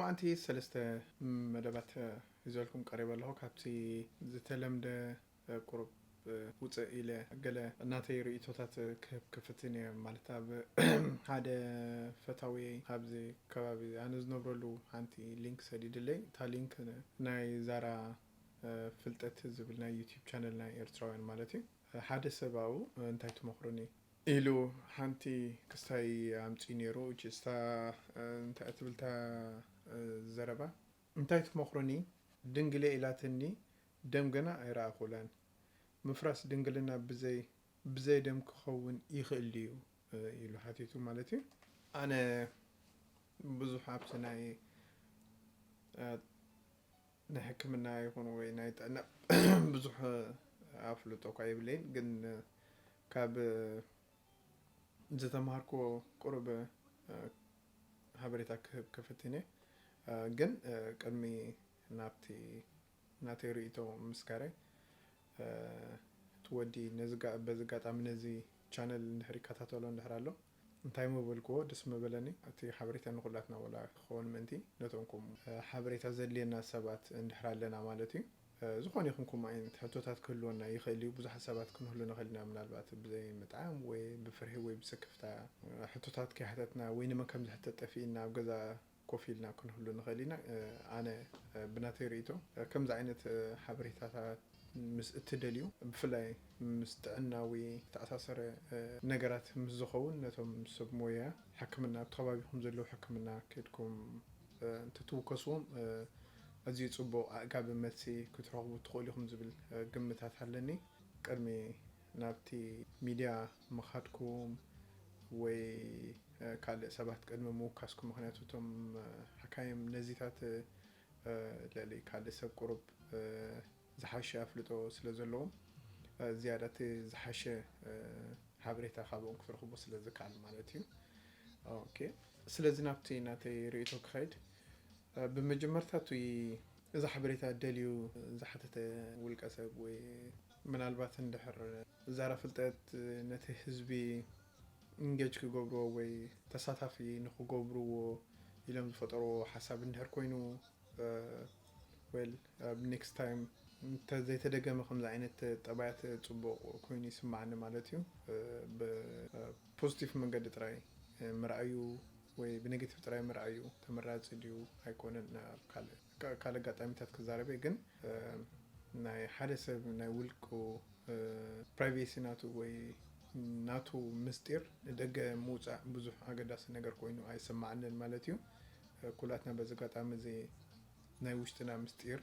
ኣንቲ ሰለስተ መደባት ሒዘልኩም ቀሪበ ኣለኹ። ካብቲ ዝተለምደ ቁሩብ ውፅእ ኢለ ገለ ናተይ ርእይቶታት ክህብ ክፍትን እየ። ማለት ኣብ ሓደ ፈታዊ ኣብዚ ከባቢ ኣነ ዝነብረሉ ሓንቲ ሊንክ ሰዲድለይ። እታ ሊንክ ናይ ዛራ ፍልጠት ዝብል ናይ ዩቲዩብ ቻነል ናይ ኤርትራውያን ማለት እዩ። ሓደ ሰብ ኣብኡ እንታይ ትመኽሩኒ ኢሉ ሓንቲ ክስታይ ኣምፂኡ ነይሩ። እታ እንታይ እትብልታ ዘረባ እንታይ ትመኽሩኒ? ድንግል እየ ኢላትኒ፣ ደም ገና ኣይረኣኹላን። ምፍራስ ድንግልና ብዘይ ብዘይ ደም ክኸውን ይኽእል ድዩ ኢሉ ሓቲቱ ማለት እዩ። ኣነ ብዙሕ ኣብቲ ናይ ናይ ሕክምና ይኹን ወይ ናይ ጥዕና ብዙሕ ኣፍልጦ እኳ የብለይን፣ ግን ካብ ዝተምሃርኩዎ ቁሩብ ሓበሬታ ክህብ ክፍትን እየ። ግን ቅድሚ ናብቲ ናተይ ርእይቶ ምስጋረይ እቲ ወዲ ነዚ ጋ- በዚ ኣጋጣሚ ነዚ ቻነል እንድሕር ይከታተሎ እንድሕር ኣሎ እንታይ ምበልክዎ ደስ ምበለኒ። እቲ ሓበሬታ ንኩላትና ወላ ክኸውን ምእንቲ ነቶም ከም ሓበሬታ ዘድልየና ሰባት እንድሕር ኣለና ማለት እዩ። ዝኾነ ይኹን ከምኡ ዓይነት ሕቶታት ክህልወና ይኽእል እዩ። ብዙሓት ሰባት ክንህሉ ንኽእል ኢና። ምናልባት ብዘይ ምጥዓም ወይ ብፍርሂ ወይ ብስክፍታ ሕቶታት ከይሓተትና ወይ ንመን ከም ዝሕተት ጠፊእና ኣብ ገዛ ኮፍ ኢልና ክንህሉ ንኽእል ኢና። ኣነ ብናተይ ርእይቶ ከምዚ ዓይነት ሓበሬታታት ምስ እትደልዩ፣ ብፍላይ ምስ ጥዕናዊ ዝተኣሳሰረ ነገራት ምስ ዝኸውን፣ ነቶም ሰብ ሞያ ሕክምና ኣብቲ ከባቢኹም ዘለዉ ሕክምና ከድኩም እንትትውከስዎም ኣዝዩ ጽቡቕ ኣእጋቢ መልሲ ክትረኽቡ ትኽእሉ ኢኹም ዝብል ግምታት ኣለኒ። ቅድሚ ናብቲ ሚድያ ምኻድኩም ወይ ካልእ ሰባት ቅድሚ ምውካስኩም፣ ምክንያቱ እቶም ሓካይም ነዚታት ልዕሊ ካልእ ሰብ ቁሩብ ዝሓሸ ኣፍልጦ ስለ ዘለዎም ዝያዳ እቲ ዝሓሸ ሓበሬታ ካብኦም ክትረኽቡ ስለ ዝከኣል ማለት እዩ። ኦኬ፣ ስለዚ ናብቲ ናተይ ርእይቶ ክኸይድ። ብመጀመርታ እቲ እዚ ሓበሬታ ደልዩ ዝሓተተ ውልቀ ሰብ ወይ ምናልባት እንድሕር ዛራ ፍልጠት ነቲ ህዝቢ ኢንጌጅ ክገብርዎ ወይ ተሳታፊ ንክገብርዎ ኢሎም ዝፈጠርዎ ሓሳብ እንድሕር ኮይኑ፣ ዌል፣ ኣብ ኔክስት ታይም እንተዘይተደገመ ከምዚ ዓይነት ጠባያት ጽቡቕ ኮይኑ ይስማዓኒ ማለት እዩ። ብፖዚቲቭ መንገዲ ጥራይ ምርኣዩ ወይ ብኔጌቲቭ ጥራይ ምርኣዩ ተመራጺ ድዩ ኣይኮነን? ኣብ ካልእ ካልእ ኣጋጣሚታት ክዛረብ እየ፣ ግን ናይ ሓደ ሰብ ናይ ውልቁ ፕራይቬሲ ናቱ ወይ ናቱ ምስጢር ንደገ ምውፃእ ብዙሕ ኣገዳሲ ነገር ኮይኑ ኣይስማዓንን ማለት እዩ። ኩላትና በዚ ኣጋጣሚ እዚ ናይ ውሽጥና ምስጢር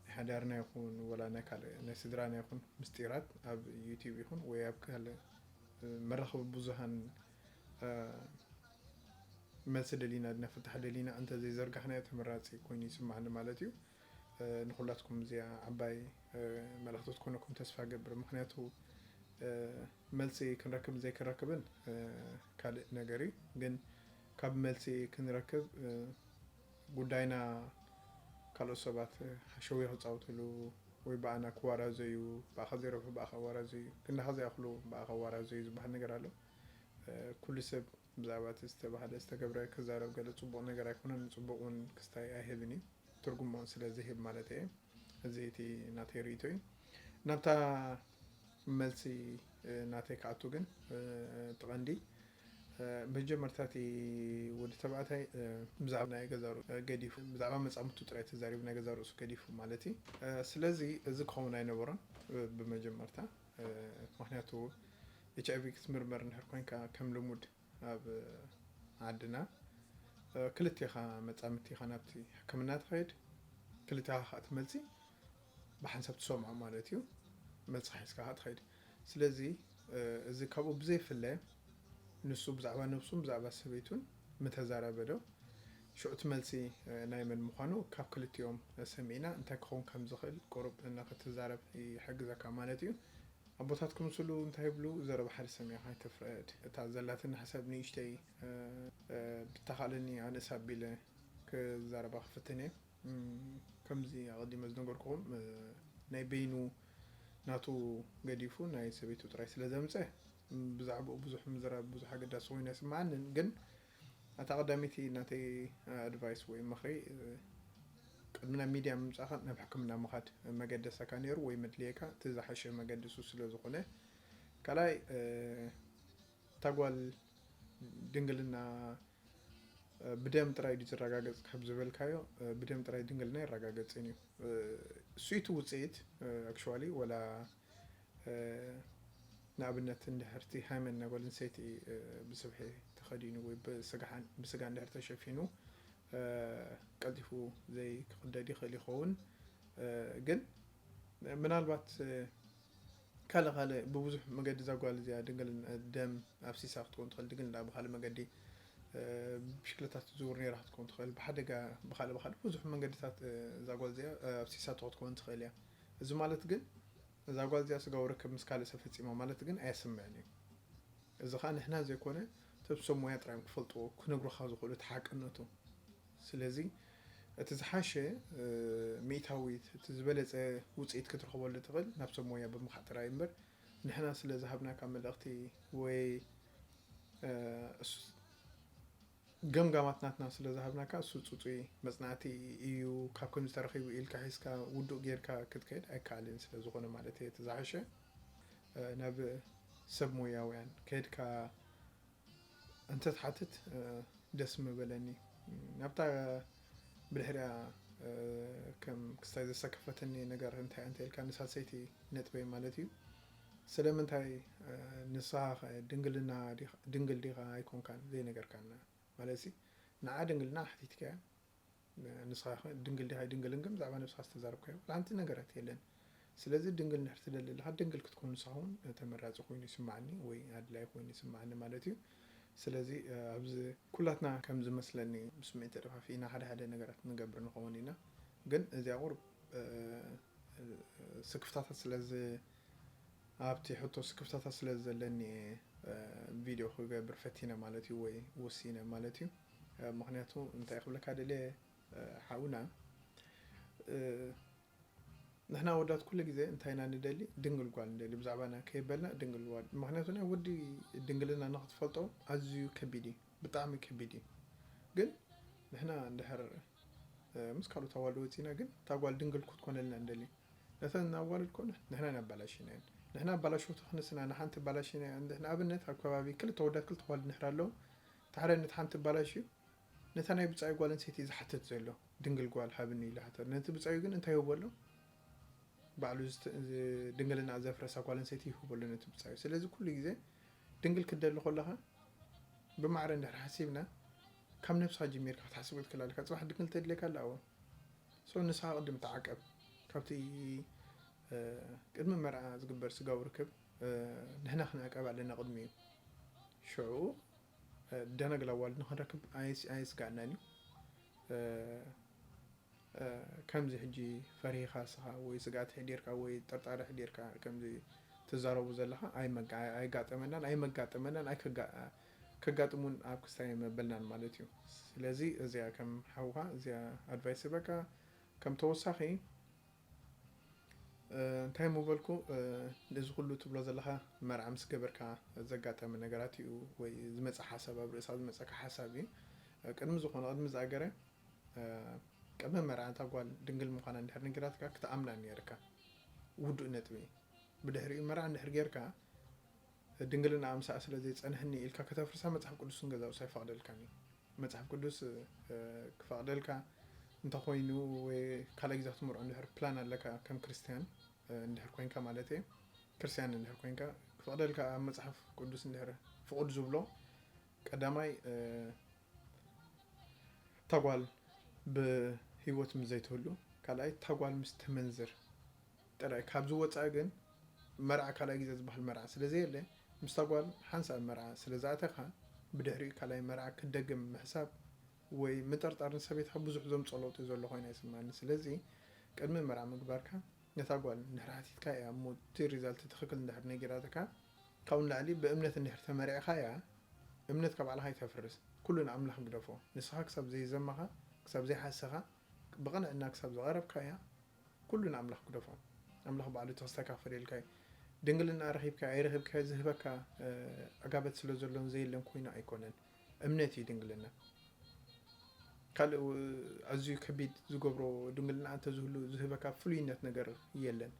ናይ ሓዳርና ይኹን ወላ ናይ ካልእ ናይ ስድራና ይኹን ምስጢራት ኣብ ዩቲዩብ ይኹን ወይ ኣብ ካልእ መራኸቢ ብዙሃን መልሲ ደሊና ድና ፍታሕ ደሊና እንተዘይዘርጋሕናዮ ተመራፂ ኮይኑ ይስማዓኒ ማለት እዩ። ንኩላትኩም እዚኣ ዓባይ መልእኽቲ ትኮነኩም ተስፋ ገብር። ምክንያቱ መልሲ ክንረክብ ዘይክንረክብን ካልእ ነገር እዩ፣ ግን ካብ መልሲ ክንረክብ ጉዳይና ካልኦት ሰባት ሓሸውየ ክፃወትሉ ወይ ብኣና ክዋራዘዩ፣ ብኣኻ ዘይረብሑ ብኣኻ ኣዋራዘዩ፣ ክንዳኻ ዘይኣኽሉ ብኣኻ ኣዋራዘዩ ዝበሃል ነገር ኣሎ። ኩሉ ሰብ ብዛዕባ እቲ ዝተባህለ ዝተገብረ ክዛረብ ገለ ፅቡቕ ነገር ኣይኮነን፣ ንፅቡቕ እውን ክስታይ ኣይህብን እዩ፣ ትርጉም እውን ስለ ዝህብ ማለት እየ። እዚ እቲ ናተይ ርእይቶ እዩ። ናብታ መልሲ ናተይ ክኣቱ ግን እቲ ቀንዲ መጀመርታ እቲ ወዲ ተባዕታይ ብዛዕባ ናይ ገዛ ርእሱ ገዲፉ ብዛዕባ መጻምቱ ጥራይ ተዛሪቡ ናይ ገዛ ርእሱ ገዲፉ ማለት እዩ። ስለዚ እዚ ክኸውን ኣይነበሮን ብመጀመርታ። ምክንያቱ ኤች ኣይ ቪ ክትምርመር እንድሕር ኮይንካ ከም ልሙድ ኣብ ዓድና ክልቴኻ መጻምድቲ ኢኻ ናብቲ ሕክምና ትኸይድ፣ ክልቴኻ ከዓ እቲ መልሲ ብሓንሳብ ትሰምዖ ማለት እዩ። መልስኻ ሒዝካ ከዓ ትኸይድ። ስለዚ እዚ ካብኡ ብዘይፍለ ንሱ ብዛዕባ ነብሱን ብዛዕባ ሰበይቱን ምተዛረበ ዶ ሽዑ እቲ መልሲ ናይ መን ምዃኑ ካብ ክልቲኦም ሰሚዕና እንታይ ክኸውን ከም ዝኽእል ቁሩብ ንክትዛረብ ይሕግዘካ ማለት እዩ። ኣቦታት ክምስሉ እንታይ ይብሉ? ዘረባ ሓደ ሰሚዕካ ኣይትፍረድ። እታ ዘላትኒ ሓሳብ ንእሽተይ ብተኻለኒ ኣነስ ኣቢለ ክዛረባ ክፍትን እየ። ከምዚ ኣቐዲመ ዝነገርኩኹም ናይ በይኑ ናቱ ገዲፉ ናይ ሰበይቱ ጥራይ ስለ ዘምፀ ብዛዕባኡ ብዙሕ ምዝራብ ብዙሕ ኣገዳሲ ኮይኑ ኣይስምዓንን። ግን ኣታ ቀዳመይቲ ናተይ ኣድቫይስ ወይ ምኽሪ፣ እ፣ ቅድሚ ናብ ሚድያ ምምጻእካ ናብ ሕክምና ምኻድ መገደሰካ ነይሩ ወይ መድልየካ፣ እቲ ዝሓሸ መገዲ እሱ ስለ ዝኾነ። ካልኣይ፣ እ፣ እታ ጓል ድንግልና፣ እ፣ ብደም ጥራይ ድዩ ዝረጋገጽ ካብ ዝበልካዮ፣ እ፣ ብደም ጥራይ ድንግልና ኣይረጋገጽን እዩ። እ፣ እሱ እቲ ውጽኢት፣ እ፣ ኣክቹዋሊ ወላ፣ እ፣ ንኣብነት እንድሕር እቲ ሃይመን ናይ ጓል ኣንስተይቲ፣ እ፣ ብስብሒ ተኸዲኑ ወይ ብስጋ ሓን-፣ ብስጋ እንድሕር ተሸፊኑ፣ እ፣ ቀልጢፉ ዘይክቕደድ ይኽእል ይኸውን። እ፣ ግን ምናልባት፣ እ፣ ካልእ ካልእ ብብዙሕ መገዲ እዛ ጓል እዚኣ ድንግል ደም ኣብሲሳ ክትከውን ትኽእል፣ ድንግል ብኻልእ መገዲ፣ እ፣ ብሽክለታ ትዝውር ነይራ ክትከውን ትኽእል፣ ብሓደጋ፣ ብኻልእ ብኻልእ ብዙሕ መንገድታት፣ እ፣ እዛ ጓል እዚኣ፣ እ፣ ኣብሲሳቶ ክትከውን ትኽእል እያ። እዚ ማለት ግን እዛ ጓል እዚኣ ስጋዊ ርክብ ምስ ካልእ ሰብ ፈጺማ ማለት ግን ኣየስምዕን እዩ። እዚ ኸኣ ንሕና ዘይኮነ እቶም ሰብ ሞያ ጥራይ እዮም ክፈልጥዎ፣ ክነግሩኻ ዝኽእሉ እቲ ሓቅነቱ። ስለዚ እቲ ዝሓሸ፣ እ፣ ሚእታዊት፣ እቲ ዝበለጸ ውጽኢት ክትረኽበሉ ትኽእል ናብ ሰብ ሞያ ብምኻድ ጥራይ እምበር፣ ንሕና ስለ ዝሃብናካ መልእኽቲ ወይ፣ እ፣ እሱ ገምጋማት ናትና ስለ ዝሃብናካ፣ እሱ ጽጹይ መጽናዕቲ እዩ፣ ካብ ከምዚ ተረኺቡ ኢልካ ሒዝካ ውዱእ ጌርካ ክትከይድ ኣይከኣልን ስለ ዝኾነ ማለት እየ። እቲ ዝሓሸ፣ እ፣ ናብ ሰብ ሞያውያን ከይድካ እንተትሓትት፣ እ፣ ደስ ምበለኒ። ናብታ ብድሕሪኣ፣ እ፣ ከም ክስታይ ዘሰከፈትኒ ነገር እንታይ እንተ ኢልካ፣ ንሳ ሰይቲ ነጥበይ ማለት እዩ። ስለምንታይ፣ እ፣ ንስኻ ኸ ድንግልና ዲኻ-፣ ድንግል ዲኻ ኣይኮንካን ዘይነገርካና? ማለትሲ፣ ንዓ ድንግልና ሓቲትካያ፣ ንስኻ ኸ ድንግል ዲኻ ኣይድንግልን ግን ብዛዕባ ነብስኻ ዝተዛረብካዮ ዋላ ሓንቲ ነገራት የለን። ስለዚ ድንግል እንድሕር ትደሊ ኣለኻ፣ ድንግል ክትኮን ንስኻ እውን ተመራጺ ኮይኑ ይስምዓኒ ወይ ኣድላይ ኮይኑ ይስምዓኒ ማለት እዩ። ስለዚ፣ እ፣ ኣብዚ ኩላትና ከም ዝመስለኒ ብስምዒት ተደፋፊእና ሓደ ሓደ ነገራት ንገብር ንኸውን ኢና። ግን እዚኣ ቁሩብ፣ እ፣ እ፣ ስክፍታታት ስለ ዝ-፣ ኣብቲ ሕቶ ስክፍታታት ስለ ዘለኒ እየ፣ እ፣ ቪድዮ ክገብር ፈቲነ ማለት እዩ ወይ ወሲነ ማለት እዩ። እ፣ ምኽንያቱ እንታይ ክብለካ ደልየ፣ እ፣ ሓውና፣ እ፣ ንሕና ወዳት ኩሉ ግዜ እንታይ ኢና ንደሊ? ድንግል ጓል ንደሊ። ብዛዕባና ከየበልና ድንግል ጓል። ምኽንያቱ ናይ ወዲ ድንግልና ንኽትፈልጦ ኣዝዩ ከቢድ እዩ፣ ብጣዕሚ ከቢድ እዩ። ግን ንሕና እንድሕር፣ እ፣ ምስ ካልኦት ኣዋልድ ወጺና ግን እታ ጓል ድንግል ክትኮነልና ንደሊ። ነተን እናዋለድኮ ንሕና ኢና ኣባላሽናየን። ንሕና ኣባላሸውቲ ክንስና ንሓንቲ ኣባላሽናያ። ንኣብነት ኣብ ከባቢ ክልተ ወዳት ክልተ ኣዋልድ እንድሕር ኣለዉ፣ እቲ ሓደ ነቲ ሓንቲ ኣባላሽዩ፣ ነታ ናይ ብጻዩ ጓል ኣንስተይቲ እዩ ዝሓትት ዘሎ፣ ድንግል ጓል ሃብኒ ኢሉ ሓተት። ነቲ ብጻዩ ግን እንታይ ይህቦ ኣሎ? ባዕሉ ዝት-፣ ዝ-፣ ድንግልና ዘፍረሳ ጓል ኣንስተይቲ ይህቦ ኣሎ ነቲ ብጻዩ። ስለዚ ኩሉ ግዜ ድንግል ክትደሊ ከለኻ ብማዕረ እንድሕር ሓሲብና፣ ካብ ነብስኻ ጀሚርካ ክትሓስብ ክትክእል ኣለካ። ጽባሕ ድንግል ተድልየካ ኣላ፣ እወ። So ንስኻ ቅድም ተዓቀብ። ካብቲ፣ እ፣ ቅድሚ መርዓ ዝግበር ስጋዊ ርክብ፣ እ፣ ንሕና ክንዕቀብ ኣለና ቅድሚኡ። ሽዑ፣ እ፣ ደናግል ኣዋልድ ንኽንረክብ ኣይስ-፣ ኣየስጋእናን እዩ። እ፣ እ፣ ከምዚ ሕጂ ፈሪህኻ ንስኻ ወይ ስግኣት ሕዲርካ ወይ ጥርጣረ ሕዲርካ ከምዚ ትዛረቡ ዘለኻ ኣይመጋ-፣ ኣይጋጠመናን፣ ኣይመጋጠመናን፣ ኣይከጋ-፣ ከጋጥሙን ኣብ ክስታይ መበልናን ማለት እዩ። ስለዚ እዚኣ ከም ሓውኻ እዚኣ ኣድቫይስ ህበካ። ከም ተወሳኺ፣ እ፣ እንታይ ምበልኩ፣ እ፣ ነዚ ኩሉ ትብሎ ዘለኻ መርዓ ምስ ገበርካ ዘጋጠመ ነገራት እዩ ወይ ዝመጸ ሓሳብ፣ ኣብ ርእሳ ዝመጸካ ሓሳብ እዩ። እ፣ ቅድሚ ዝኾነ፣ ቅድሚ ዝኣገረ፣ እ፣ ቅድሚ መርዓ እታ ጓል ድንግል ምዃና እንድሕር ነጊራትካ ክትኣምና ነይርካ። ውዱእ ነጥቢ። ብድሕሪኡ መርዓ እንድሕር ጌርካ ድንግልና ኣምሳኣ ስለ ዘይጸንሕኒ ኢልካ ከተፍርሳ መጽሓፍ ቅዱስን ገዛ ርእሱ ኣይፈቕደልካን እዩ። መጽሓፍ ቅዱስ፣ እ፣ ክፈቕደልካ እንተኾይኑ ወይ ካልኣይ ግዜ ክትምርዖ እንድሕር ፕላን ኣለካ ከም ክርስትያን፣ እ፣ እንድሕር ኮይንካ ማለት እየ። ክርስትያን እንድሕር ኮይንካ ክፈቕደልካ ኣብ መጽሓፍ ቅዱስ እንድሕር ፍቑድ ዝብሎ ቀዳማይ፣ እ፣ እታ ጓል ብህይወት ምስ ዘይትህሉ፣ ካልኣይ እታ ጓል ምስ ተመንዝር ጥራይ። ካብዚ ወጻኢ ግን መርዓ ካልኣይ ግዜ ዝበሃል መርዓ ስለ ዘየለ፣ ምስታ ጓል ሓንሳእ መርዓ ስለ ዝኣተኻ፣ ብድሕሪኡ ካልኣይ መርዓ ክትደግም ምሕሳብ ወይ ምጥርጣር ንሰበይትኻ ብዙሕ ዘምጽኦ ለውጢ ዘሎ ኮይኑ ኣይስምዓኒ። ስለዚ ቅድሚ መርዓ ምግባርካ ነታ ጓል እንድሕር ሓቲትካ እያ እሞ እቲ ሪዛልት ትኽክል እንድሕር ነጊራትካ፣ ካብኡ ንላዕሊ ብእምነት እንድሕር ተመሪዕኻ እያ፣ እምነትካ ባዕልኻ ኣይተፍርስ። ኩሉ ንኣምላኽ ግደፎ። ንስኻ ክሳብ ዘይዘመኻ፣ ክሳብ ዘይሓሰኻ፣ ብቕንዕና ክሳብ ዝቐረብካያ፣ ኩሉ ንኣምላኽ ግደፎ። ኣምላኽ ባዕሉ ተስተካኽለልካ እዩ። ድንግልና ረኺብካ ኣይረኺብካ ዝህበካ፣ እ፣ ዕጋበት ስለ ዘሎን ዘየለን ኮይኑ ኣይኮነን። እምነት እዩ ድንግልና። ካልእ ኣዝዩ ከቢድ ዝገብሮ ድንግልና እንተዝህሉ ዝህበካ ፍሉይነት ነገር የለን።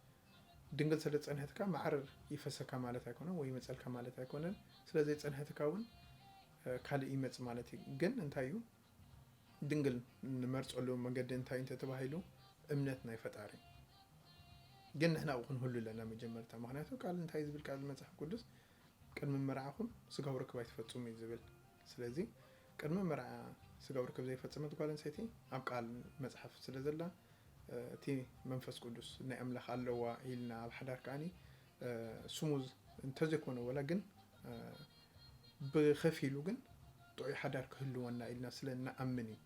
ድንግል ስለ ዝጸንሐትካ ማዕር ይፈሰካ ማለት ኣይኮነን ወይ ይመጸልካ ማለት ኣይኮነን። ስለ ዘይጸንሐትካ እውን ካልእ ይመጽእ ማለት እዩ። ግን እንታይ እዩ ድንግል ንመርጸሉ መገዲ እንታይ እንተተባሂሉ እምነት ናይ ፈጣሪ። ግን ንሕና ኣብኡ ክንህሉ ኣለና መጀመርታ። ምክንያቱ ቃል እንታይ ዝብል ቃል መጽሓፍ ቅዱስ ቅድሚ መርዓኹም ስጋዊ ርክብ ኣይትፈጽሙ እዩ ዝብል። ስለዚ ቅድሚ መርዓ ስጋዊ ርክብ ዘይፈጸመት ጓል ኣንስተይቲ ኣብ ቃል መጽሓፍ ስለ ዘላ እቲ መንፈስ ቅዱስ ናይ ኣምላኽ ኣለዋ ኢልና ኣብ ሓዳር ከዓኒ ስሙዝ እንተዘይኮነ ወላ ግን ብኸፊሉ ግን ጥዑይ ሓዳር ክህልወና ኢልና ስለ ንኣምን እዩ።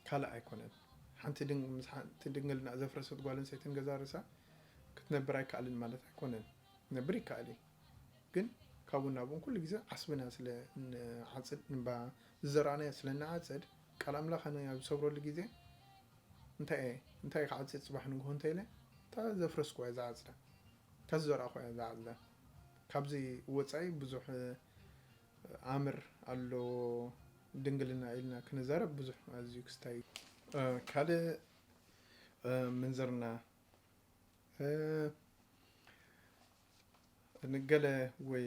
ካልእ ኣይኮነን። ሓንቲ ድንግልና ዘፍረሰት ጓል ኣንስተይትን ገዛ ርእሳ ክትነብር ኣይከኣልን ማለት ኣይኮነን። ክነብር ይከኣል እዩ። ግን ካብኡ ናብኡን ኩሉ ግዜ ዓስብና ስለ ንዓጽድ እባ ዝዘራእናዮ ስለ ንዓጽድ ቃል ኣምላኽ ኣነ ኣብ ዝሰብረሉ ግዜ እንታይ እየ እንታይ ክዓጽድ ጽባሕ ንግሆ እንታይ ኢለ እታ ዘፍረስኩ እየ ዝዓጽዳ እታ ዝዘራእኩ እየ ዝዓጽዳ። ካብዚ ወጻኢ ብዙሕ ኣምር ኣሎ ድንግልና ኢልና ክንዛረብ ብዙሕ ኣዝዩ ክስታይ ካልእ ምንዝርና ንገለ ወይ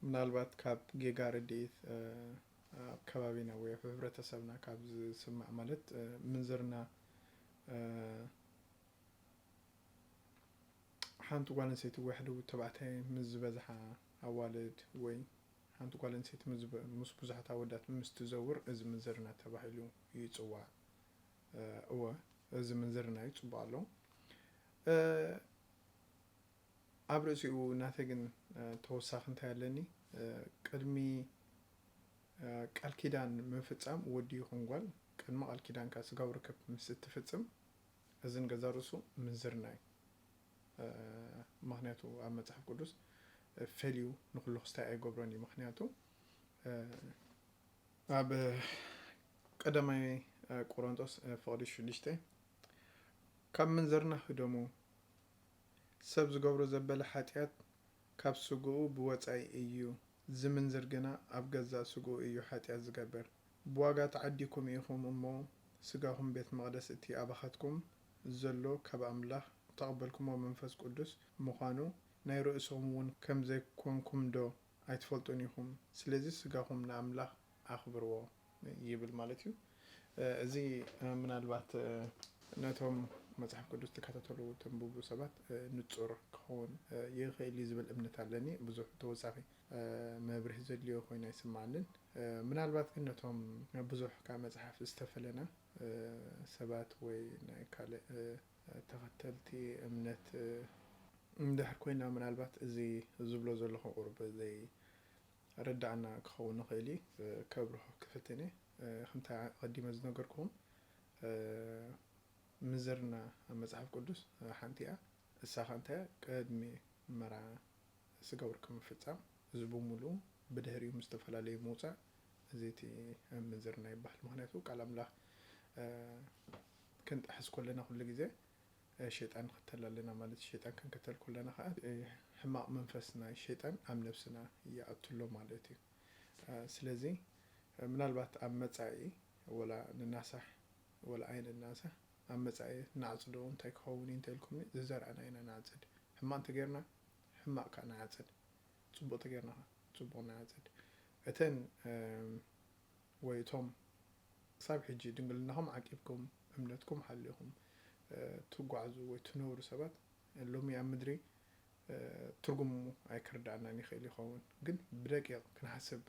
ምናልባት ካብ ጌጋ ርድኢት ኣብ ከባቢና ወይ ኣብ ሕብረተሰብና ካብ ዝስማዕ ማለት ምንዝርና ሓንቲ ጓል ኣንስተይቲ ወይ ሓደ ተባዕታይ ምስ ዝበዝሓ ኣዋልድ ወይ ሓንቲ ጓል ኣንስተይቲ ምስ ብዙሓት ኣወዳት ምስ ትዘውር እዚ ምንዝርና ተባሂሉ ይፅዋዕ። እወ እዚ ምንዝርና እዩ ፅቡቅ ኣሎ። ኣብ ርእሲኡ ናተ ግን ተወሳኺ እንታይ ኣለኒ ቅድሚ ቃል ኪዳን ምፍፃም ወዲ ይኹን ጓል ቅድሚ ቃል ኪዳንካ ስጋዊ ርክብ ምስ እትፍፅም እዝን ገዛ ርእሱ ምንዝርና እዩ። ምክንያቱ ኣብ መፅሓፍ ቅዱስ ፈልዩ ንኩሉ ክስታይ ኣይገብሮን እዩ። ምክንያቱ ኣብ ቀዳማይ ቆሮንጦስ ፍቕዲ ሽዱሽተ ካብ ምንዝርና ህደሙ ሰብ ዝገብሮ ዘበለ ሓጢኣት ካብ ስግኡ ብወጻኢ እዩ፣ ዝምንዝር ግና ኣብ ገዛእ ስግኡ እዩ ሓጢኣት ዝገብር። ብዋጋ ተዓዲግኩም ኢኹም እሞ፣ ስጋኹም ቤት መቕደስ እቲ ኣባኻትኩም ዘሎ ካብ ኣምላኽ እተቐበልኩምዎ መንፈስ ቅዱስ ምዃኑ ናይ ርእስኹም እውን ከም ዘይኮንኩምዶ ኣይትፈልጡን ኢኹም? ስለዚ ስጋኹም ንኣምላኽ ኣኽብርዎ ይብል ማለት እዩ። እዚ ምናልባት ነቶም መፅሓፍ ቅዱስ ትከታተሉ ተንብቡ ሰባት ንፁር ክኸውን ይኽእል እዩ ዝብል እምነት ኣለኒ። ብዙሕ ተወሳኺ መብርሂ ዘድልዮ ኮይኑ ኣይስምዓንን። ምናልባት ግን ነቶም ብዙሕ ካብ መፅሓፍ ዝተፈለና ሰባት ወይ ናይ ካልእ ተኸተልቲ እምነት እንድሕር ኮይና ምናልባት እዚ ዝብሎ ዘለኹ ቁሩብ ዘይ ረዳእና ክኸውን ንኽእል እዩ ከብርሆ ክፍትን እየ። ከምታ ቀዲመ ዝነገርኩም ምዝርና ኣብ መፅሓፍ ቅዱስ ሓንቲ እያ። እሳ ከ እንታይ እያ? ቅድሚ መርዓ ስጋዊ ርክብ ምፍፃም፣ እዚ ብምሉኡ ብድሕሪኡ ምስ ዝተፈላለዩ ምውፃእ፣ እዚ እቲ ምንዝርና ይበሃል። ምክንያቱ ቃል ኣምላኽ ክንጥሕስ ከለና ኩሉ ግዜ ሸይጣን ንኽተል ኣለና ማለት እዩ። ሸይጣን ክንክተል ከለና ከዓ ሕማቕ መንፈስ ናይ ሸይጣን ኣብ ነብስና ይኣቱ ኣሎ ማለት እዩ። ስለዚ ምናልባት ኣብ መፃኢ ወላ ንናሳሕ ወላ ኣይንናሳሕ ኣብ መፃኢ ናዕፅዶ እንታይ ክኸውን እዩ እንተልኩምኒ ዝዘርኣና ኢና ንዓፅድ። ሕማቕ እንተጌርና ሕማቕ ከዓ ንዓፅድ፣ ፅቡቕ እንተጌርና ከዓ ፅቡቕ ንዓፅድ። እተን ወይ እቶም ክሳብ ሕጂ ድንግልናኹም ዓቂብኩም እምነትኩም ሓሊኹም ትጓዓዙ ወይ ትነብሩ ሰባት ሎሚ ኣብ ምድሪ ትርጉሙ ኣይክርዳእናን ይኽእል ይኸውን፣ ግን ብደቂቕ ክንሓስብ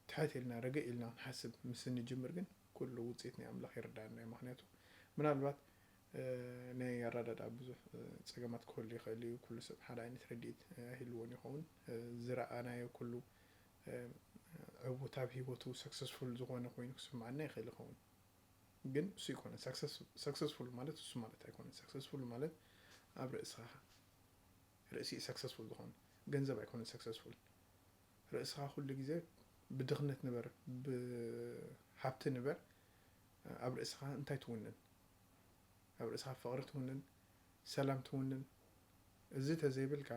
ትሕት ኢልና ርግእ ኢልና ክንሓስብ ምስ እንጅምር ግን ኩሉ ውፅኢት ናይ ኣምላኽ ይርዳእና እዩ። ምክንያቱ ምናልባት ናይ ኣረዳድኣ ብዙሕ ፀገማት ክህሉ ይኽእል እዩ። ኩሉ ሰብ ሓደ ዓይነት ረድኢት ኣይህልዎን ይኸውን። ዝረኣናዮ ኩሉ ዕዉት ኣብ ሂወቱ ሰክሰስፉል ዝኾነ ኮይኑ ክስምዓና ይኽእል ይኸውን፣ ግን እሱ ይኮነ ሰክሰስፉል ማለት እሱ ማለት ኣይኮነን። ሰክሰስፉል ማለት ኣብ ርእስኻ ርእሲ ሰክሰስፉል ዝኾነ ገንዘብ ኣይኮነን ሰክሰስፉል። ርእስኻ ኩሉ ግዜ ብድኽነት ንበር ብሃብቲ ንበር ኣብ ርእስኻ እንታይ ትውንን? ኣብ ርእስኻ ፍቕሪ ትውንን፣ ሰላም ትውንን። እዚ ተዘይብልካ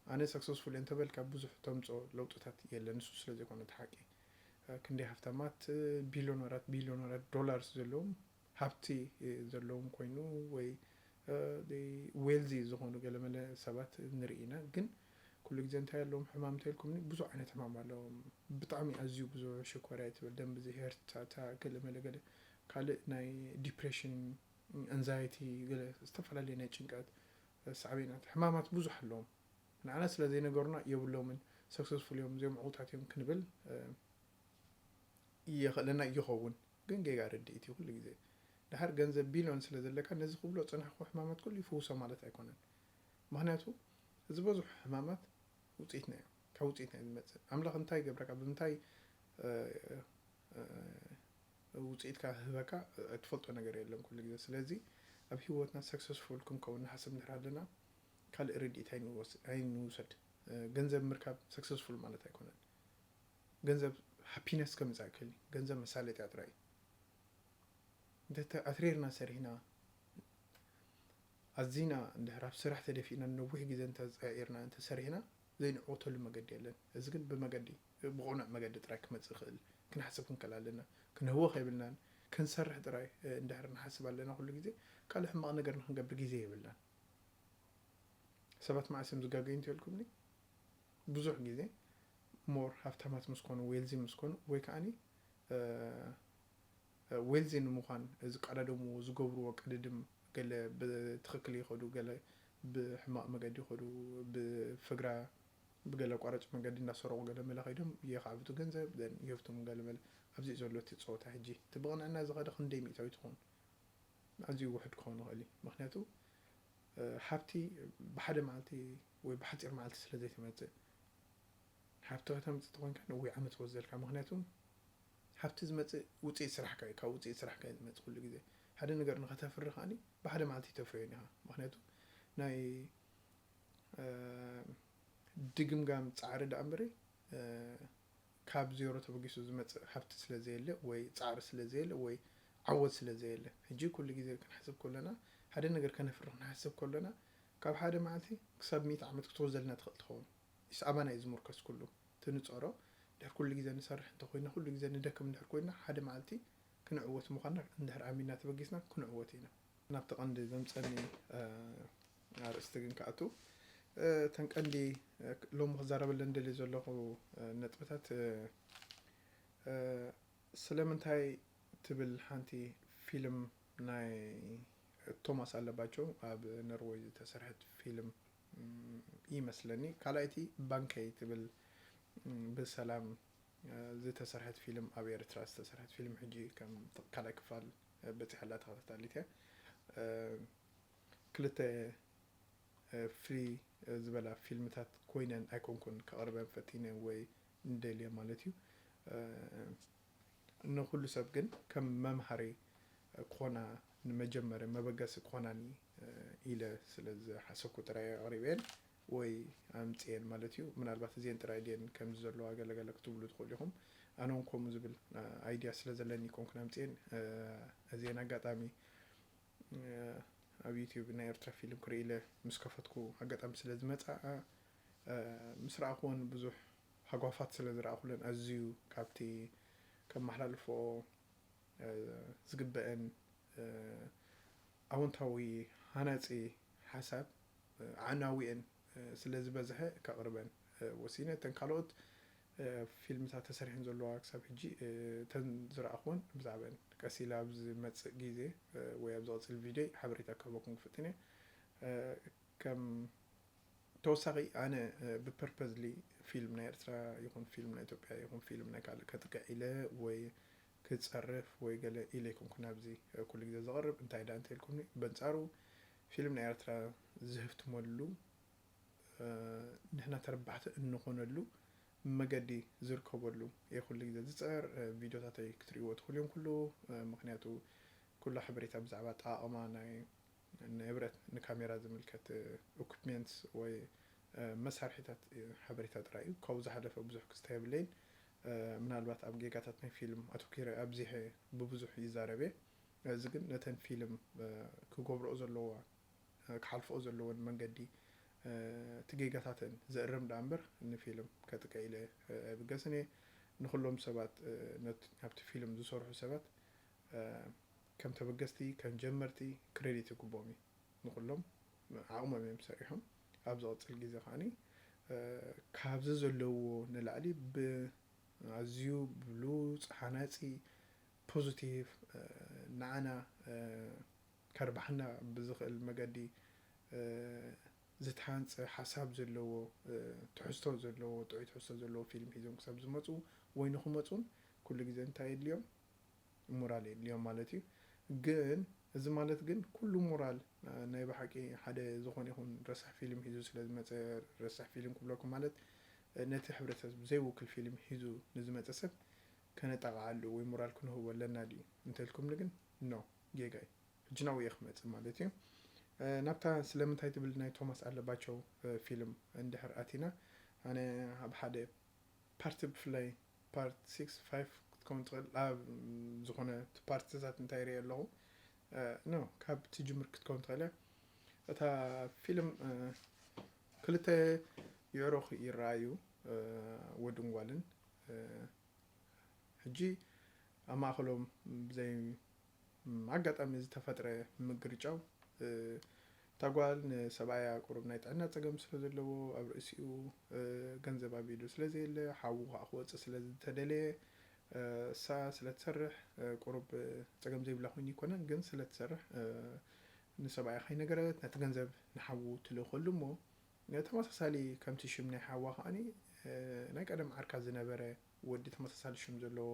ኣነ ሰክሰስፉል እየ እንተበልካ ብዙሕ ተምፅኦ ለውጥታት የለን። ንሱ ስለ ዘይኮነ እቲ ሓቂ ክንደይ ሃፍታማት፣ ቢሊዮነራት ቢሊዮነራት ዶላርስ ዘለዎም፣ ሃብቲ ዘለዎም ኮይኑ፣ ወይ ዌልዚ ዝኾኑ ገለመለ ሰባት ንርኢ ኢና። ግን ኩሉ ግዜ እንታይ ኣለዎም ሕማም እንተልኩምኒ፣ ብዙሕ ዓይነት ሕማም ኣለዎም። ብጣዕሚ ኣዝዩ ብዙሕ ሽኮርያ ትብል፣ ደም ብዝሄርታታ፣ ገለመለ ገለ ካልእ ናይ ዲፕሬሽን፣ ኣንዛይቲ፣ ገለ ዝተፈላለየ ናይ ጭንቀት፣ ሳዕቤናት፣ ሕማማት ብዙሕ ኣለዎም። ንዓና ስለ ዘይነገሩና የብሎምን፣ ሰክሰስፉል እዮም፣ እዚኦም ዕውታት እዮም ክንብል የኽእለና ይኸውን። ግን ጌጋ ርድኢት እዩ ኩሉ ግዜ። ድሓር ገንዘብ ቢልዮን ስለ ዘለካ፣ ነዚ ክብሎ ጽናሕኩ ሕማማት ኩሉ ይፍውሶ ማለት ኣይኮነን። ምኽንያቱ እዚ በዝሑ ሕማማት ውጽኢትና እዩ፣ ካብ ውጽኢትና እዩ ዝመጽእ። ኣምላኽ እንታይ ይገብረካ፣ ብምንታይ ውጽኢትካ ህበካ፣ እትፈልጦ ነገር የለን ኩሉ ግዜ። ስለዚ ኣብ ህይወትና ሰክሰስፉል ክንከውን ንሓስብ እንድሕር ኣለና፣ ካልእ ርድኢት ኣይንውሰድ። ገንዘብ ምርካብ ሰክሰስፉል ማለት ኣይኮነን። ገንዘብ ሃፒነስ ከምጻእ ይክእል እዩ። ገንዘብ መሳለጥያ ጥራይ እዩ። እንተተኣትሪርና ሰሪሕና፣ ኣዚና እንድሕር ኣብ ስራሕ ተደፊእና ነዊሕ ግዜ እንተፀያኢርና እንተሰሪሕና ዘይንዕወተሉ መገዲ የለን። እዚ ግን ብመገዲ ብቕኑዕ መገዲ ጥራይ ክመፅእ ይኽእል። ክንሓስብ ክንክእል ኣለና። ክንህወኽ የብልናን። ክንሰርሕ ጥራይ እንድሕር ንሓስብ ኣለና ኩሉ ግዜ ካልእ ሕማቕ ነገር ንክንገብር ግዜ የብልናን። ሰባት መዓስ እዮም ዝጋገዩ እንተልኩምኒ፣ ብዙሕ ግዜ ሞር ሃብታማት ምስ ኮኑ፣ ዌልዚ ምስ ኮኑ፣ ወይ ከዓኒ ዌልዚ ንምዃን ዝቀዳደምዎ ዝገብርዎ ቅድድም፣ ገለ ብትኽክል ይኸዱ፣ ገለ ብሕማቕ መገዲ ይኸዱ፣ ብፍግራ ብገለ ኣቋራጭ መገዲ እንዳሰረቑ ገለ መለ ከይዶም የኻዕብቱ ገንዘብ፣ then ይህፍትሙ ገለ መለ። ኣብዚ እዩ ዘሎ እቲ ፀወታ ሕጂ። እቲ ብቕንዕና ዝኸደ ክንደይ ሚእታዊት ትኸውን? ኣዝዩ ውሑድ ክኸውን ይኽእል እዩ። ምኽንያቱ ሃብቲ ብሓደ መዓልቲ ወይ ብሓፂር መዓልቲ ስለ ዘይትመፅእ። ሃብቲ ከተምፅእ ተኾይንካ ነዊሕ ዓመት ወዘልካ። ምኽንያቱ ሃብቲ ዝመፅእ ውፅኢት ስራሕካ እዩ። ካብ ውፅኢት ስራሕካ እዩ ዝመፅእ ኩሉ ግዜ። ሓደ ነገር ንኸተፍሪ ከዓኒ ብሓደ መዓልቲ ተፍርዮን ኢኻ። ምኽንያቱ ናይ ድግምጋም ፃዕሪ ደኣ እምበሪ ካብ ዜሮ ተበጊሱ ዝመፅእ ሃብቲ ስለ ዘየለ ወይ ፃዕሪ ስለ ዘየለ ወይ ዓወት ስለ ዘየለ። ሕጂ ኩሉ ግዜ ክንሓስብ ከለና፣ ሓደ ነገር ከነፍሪ ክንሓስብ ከለና፣ ካብ ሓደ መዓልቲ ክሳብ ሚእቲ ዓመት ክትወዘልና ትኽእል ትኸውን። ኢስ ኣባና እዩ ዝምርኮስ ኩሉ። ትንፀሮ ድሕር ኩሉ ግዜ ንሰርሕ እንተኮይና፣ ኩሉ ግዜ ንደክም እንድሕር ኮይና፣ ሓደ መዓልቲ ክንዕወት ምዃንና እንድሕር ኣሚንና ተበጊስና ክንዕወት ኢና። ናብቲ ቀንዲ ዘምፀኒ ኣርእስቲ ግን ክኣቱ፣ እተን ቀንዲ ሎሚ ክዛረበለን ደልየ ዘለኹ ነጥብታት፣ ስለምንታይ ትብል ሓንቲ ፊልም ናይ ቶማስ ኣለባቸው ኣብ ነርወይ ዝተሰርሐት ፊልም ይመስለኒ። ካልኣይቲ ባንከይ ትብል ብሰላም ዝተሰርሐት ፊልም፣ ኣብ ኤርትራ ዝተሰርሐት ፊልም ሕጂ ከም ካልኣይ ክፋል በፂሓ ኣላ ተኸታታሊት እያ። ክልተ ፍሊ ዝበላ ፊልምታት ኮይነን ኣይኮንኩን ከቕርበን ፈቲነ ወይ ንደልየ ማለት እዩ። ንኩሉ ሰብ ግን ከም መምሃሪ ክኾና፣ ንመጀመሪ መበገሲ ክኾናኒ ኢለ ስለ ዝሓሰብኩ ጥራይ ኣቕሪበን ወይ ኣምፅኤን ማለት እዩ። ምናልባት እዚአን ጥራይ ድየን ከምዚ ዘለዋ ገለገለ ክትብሉ ትኽእሉ ኢኹም። ኣነ እውን ከምኡ ዝብል ኣይድያ ስለ ዘለኒ ይኮንኩን ኣምፅኤን። እዚአን ኣጋጣሚ ኣብ ዩቲዩብ ናይ ኤርትራ ፊልም ክርኢ ኢለ ምስ ከፈትኩ ኣጋጣሚ ስለ ዝመፅኣ፣ ምስ ረኣኹወን ብዙሕ ሃጓፋት ስለ ዝረኣኹለን፣ ኣዝዩ ካብቲ ከመሓላልፎ ዝግበአን ኣወንታዊ ሃናፂ ሓሳብ ኣዕናዊአን ስለ ዝበዝሐ ከቕርበን ወሲነ። እተን ካልኦት ፊልምታት ተሰሪሐን ዘለዋ ክሳብ ሕጂ እተን ዝረኣኹወን ብዛዕባን ቀስ ኢለ ኣብ ዝመፅእ ግዜ ወይ ኣብ ዝቐፅል ቪድዮ ሓበሬታ ክህበኩም ክፍትን እየ። ከም ተወሳኺ ኣነ ብፐርፐዝሊ ፊልም ናይ ኤርትራ ይኹን ፊልም ናይ ኢትዮጵያ ይኹን ፊልም ናይ ካልእ ከጥቅዕ ኢለ ወይ ክፀርፍ ወይ ገለ ኢለ ይኮንኩ ናብዚ ኩሉ ግዜ ዝቐርብ። እንታይ ደኣ እንተልኩምኒ፣ በንፃሩ ፊልም ናይ ኤርትራ ዝህፍትመሉ ንሕና ተረባሕቲ እንኾነሉ መገዲ ዝርከበሉ እየ ኩሉ ግዜ ዝፅዕር። ቪድዮታተይ ክትርእይዎ ትኽእሉ እዮም ኩሉ፣ ምክንያቱ ኩሉ ሓበሬታ ብዛዕባ ኣጠቓቕማ ናይ ንብረት ንካሜራ ዝምልከት ኢኩፕመንትስ ወይ መሳርሒታት ሓበሬታ ጥራይ እዩ። ካብኡ ዝሓለፈ ብዙሕ ክስተ የብለይን። ምናልባት ኣብ ጌጋታት ናይ ፊልም ኣተኪረ ኣብዚሐ ብብዙሕ ይዛረብ እየ። እዚ ግን ነተን ፊልም ክገብርኦ ዘለዋ ክሓልፍኦ ዘለወን መንገዲ እቲ ጌጋታተን ዘእርም ደኣ እምበር ንፊልም ከጥቅዕ ኢለ ኣይብገስን እየ። ንኹሎም ሰባት፣ እ፣ ነት-፣ ኣብቲ ፊልም ዝሰርሑ ሰባት፣ እ፣ ከም ተበገስቲ፣ ከም ጀመርቲ ክሬዲት ይግብኦም እዩ። ንኹሎም ዓቕሞም እዮም ሰሪሖም። ኣብ ዝቐጽል ግዜ ከዓኒ፣ እ፣ ካብዚ ዘለዎ ንላዕሊ ብኣዝዩ ብሉጽ፣ ሃናጺ፣ ፖዚቲቭ፣ እ፣ ንዓና፣ እ፣ ከርብሓና ብዝኽእል መገዲ፣ እ፣ ዝተሃንጸ ሓሳብ ዘለዎ፣ እ፣ ትሕዝቶ ዘለዎ፣ ጥዑይ ትሕዝቶ ዘለዎ ፊልም ሒዞም ክሳብ ዝመጹ ወይ ንኽመጹን ኩሉ ግዜ እንታይ የድልዮም? ሞራል የድልዮም ማለት እዩ። ግን እዚ ማለት ግን ኩሉ ሞራል፣ እ፣ ናይ ብሓቂ ሓደ ዝኾነ ይኹን ረሳሕ ፊልም ሒዙ ስለ ዝመጸ ረሳሕ ፊልም ክብለኩም ማለት፣ እ፣ ነቲ ሕብረተሰብ ዘይውክል ፊልም ሒዙ ንዝመጸ ሰብ ከነጣቕዓሉ ወይ ሞራል ክንህቦ ኣለና ድዩ እንተልኩምኒ ግን ኖ፣ ጌጋ እዩ። ሕጂ ናብኡ እየ ክመጽእ ማለት እዩ። እ፣ ናብታ ስለምንታይ ትብል ናይ ቶማስ ኣለባቸው፣ እ፣ ፊልም እንድሕር ኣቲና፣ ኣነ ኣብ ሓደ ፓርቲ ብፍላይ ፓርት ሲክስ ፋይቭ ክትከውን ትኽእል። ኣብ ዝኾነ እቲ ፓርትታት እንታይ ይርኢ ኣለኹ፣ እ፣ ኖ፣ ካብ ትጅምር ክትከውን ትኽእል እያ። እታ ፊልም፣ እ፣ ክልተ የዕሩኽ ይረኣዩ፣ እ፣ ወድን ጓልን። እ፣ ሕጂ ኣብ ማእከሎም ብዘይ፣ ም፣ ኣጋጣሚ ዝተፈጥረ ምግርጫው፣ እ፣ እታ ጓል ንሰብኣያ ቁሩብ ናይ ጥዕና ጸገም ስለ ዘለዎ፣ ኣብ ርእሲኡ፣ እ፣ ገንዘብ ኣብ ኢዱ ስለ ዘየለ፣ ሓዉ ከኣ ክወጽእ ስለ ዝተደለየ፣ እ፣ እሳ ስለ ትሰርሕ፣ እ፣ ቁሩብ፣ እ፣ ጸገም ዘይብላ ኮይኑ ኣይኮነን፣ ግን ስለ ትሰርሕ፣ እ፣ ንሰብኣያ ከይነገረት ነቲ ገንዘብ ንሓዉ ትልእኸሉ እሞ፣ ተመሳሳሊ ከምቲ ሽም ናይ ሓዋ ከዓኒ፣ እ፣ ናይ ቀደም ዓርካ ዝነበረ ወዲ፣ ተመሳሳሊ ሽም ዘለዎ፣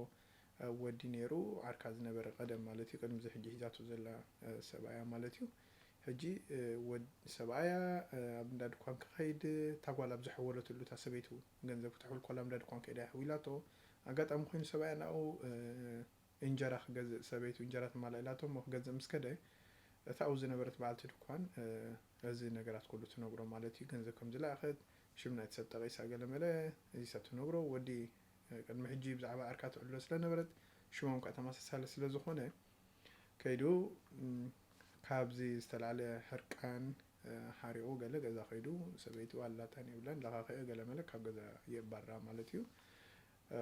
እ፣ ወዲ ነይሩ፣ ዓርካ ዝነበረ ቀደም ማለት እዩ፣ ቅድሚ እዚ ሕጂ ሒዛቶ ዘላ፣ እ፣ ሰብኣያ ማለት እዩ። ሕጂ፣ እ፣ ወድ-፣ ሰብኣያ፣ እ፣ ኣብ እንዳ ድኳን ክኸይድ፣ እታ ጓል ኣብ ዝሐወለትሉ እታ ሰበይቱ ገንዘብ ክትሕውል ኮላ ኣብ እንዳ ድኳን ከይዳ የሕዊላቶ። ኣጋጣሚ ኮይኑ ሰብኣያ ናብኡ፣ እ፣ እንጀራ ክገዝእ፣ ሰበይቱ እንጀራ ትማላእ ኢላቶ እሞ ክገዝእ ምስ ከደ፣ እታ ኣብኡ ዝነበረት በዓልቲ ድኳን፣ እ፣ እዚ ነገራት ኩሉ ትነግሮ ማለት እዩ። ገንዘብ ከም ዝለኣኸት፣ ሽም ናይቲ ሰብ ጠቒሳ ገለ መለ፣ እዚ ሰብ ትነግሮ። ወዲ፣ እ፣ ቅድሚ ሕጂ ብዛዕባ ዓርካ ትዕልሎ ስለ ነበረት፣ ሽሞም ከኣ ተመሳሳሊ ስለ ዝኾነ፣ ከይዱ፣ እም፣ ካብዚ ዝተላዕለ ሕርቃን፣ እ፣ ሓሪቑ ገለ ገዛ ከይዱ፣ ሰበይቱ ኣላታን የብላን፣ ለኻኺኦ ገለ መለ ካብ ገዛ የባርራ ማለት እዩ። እ፣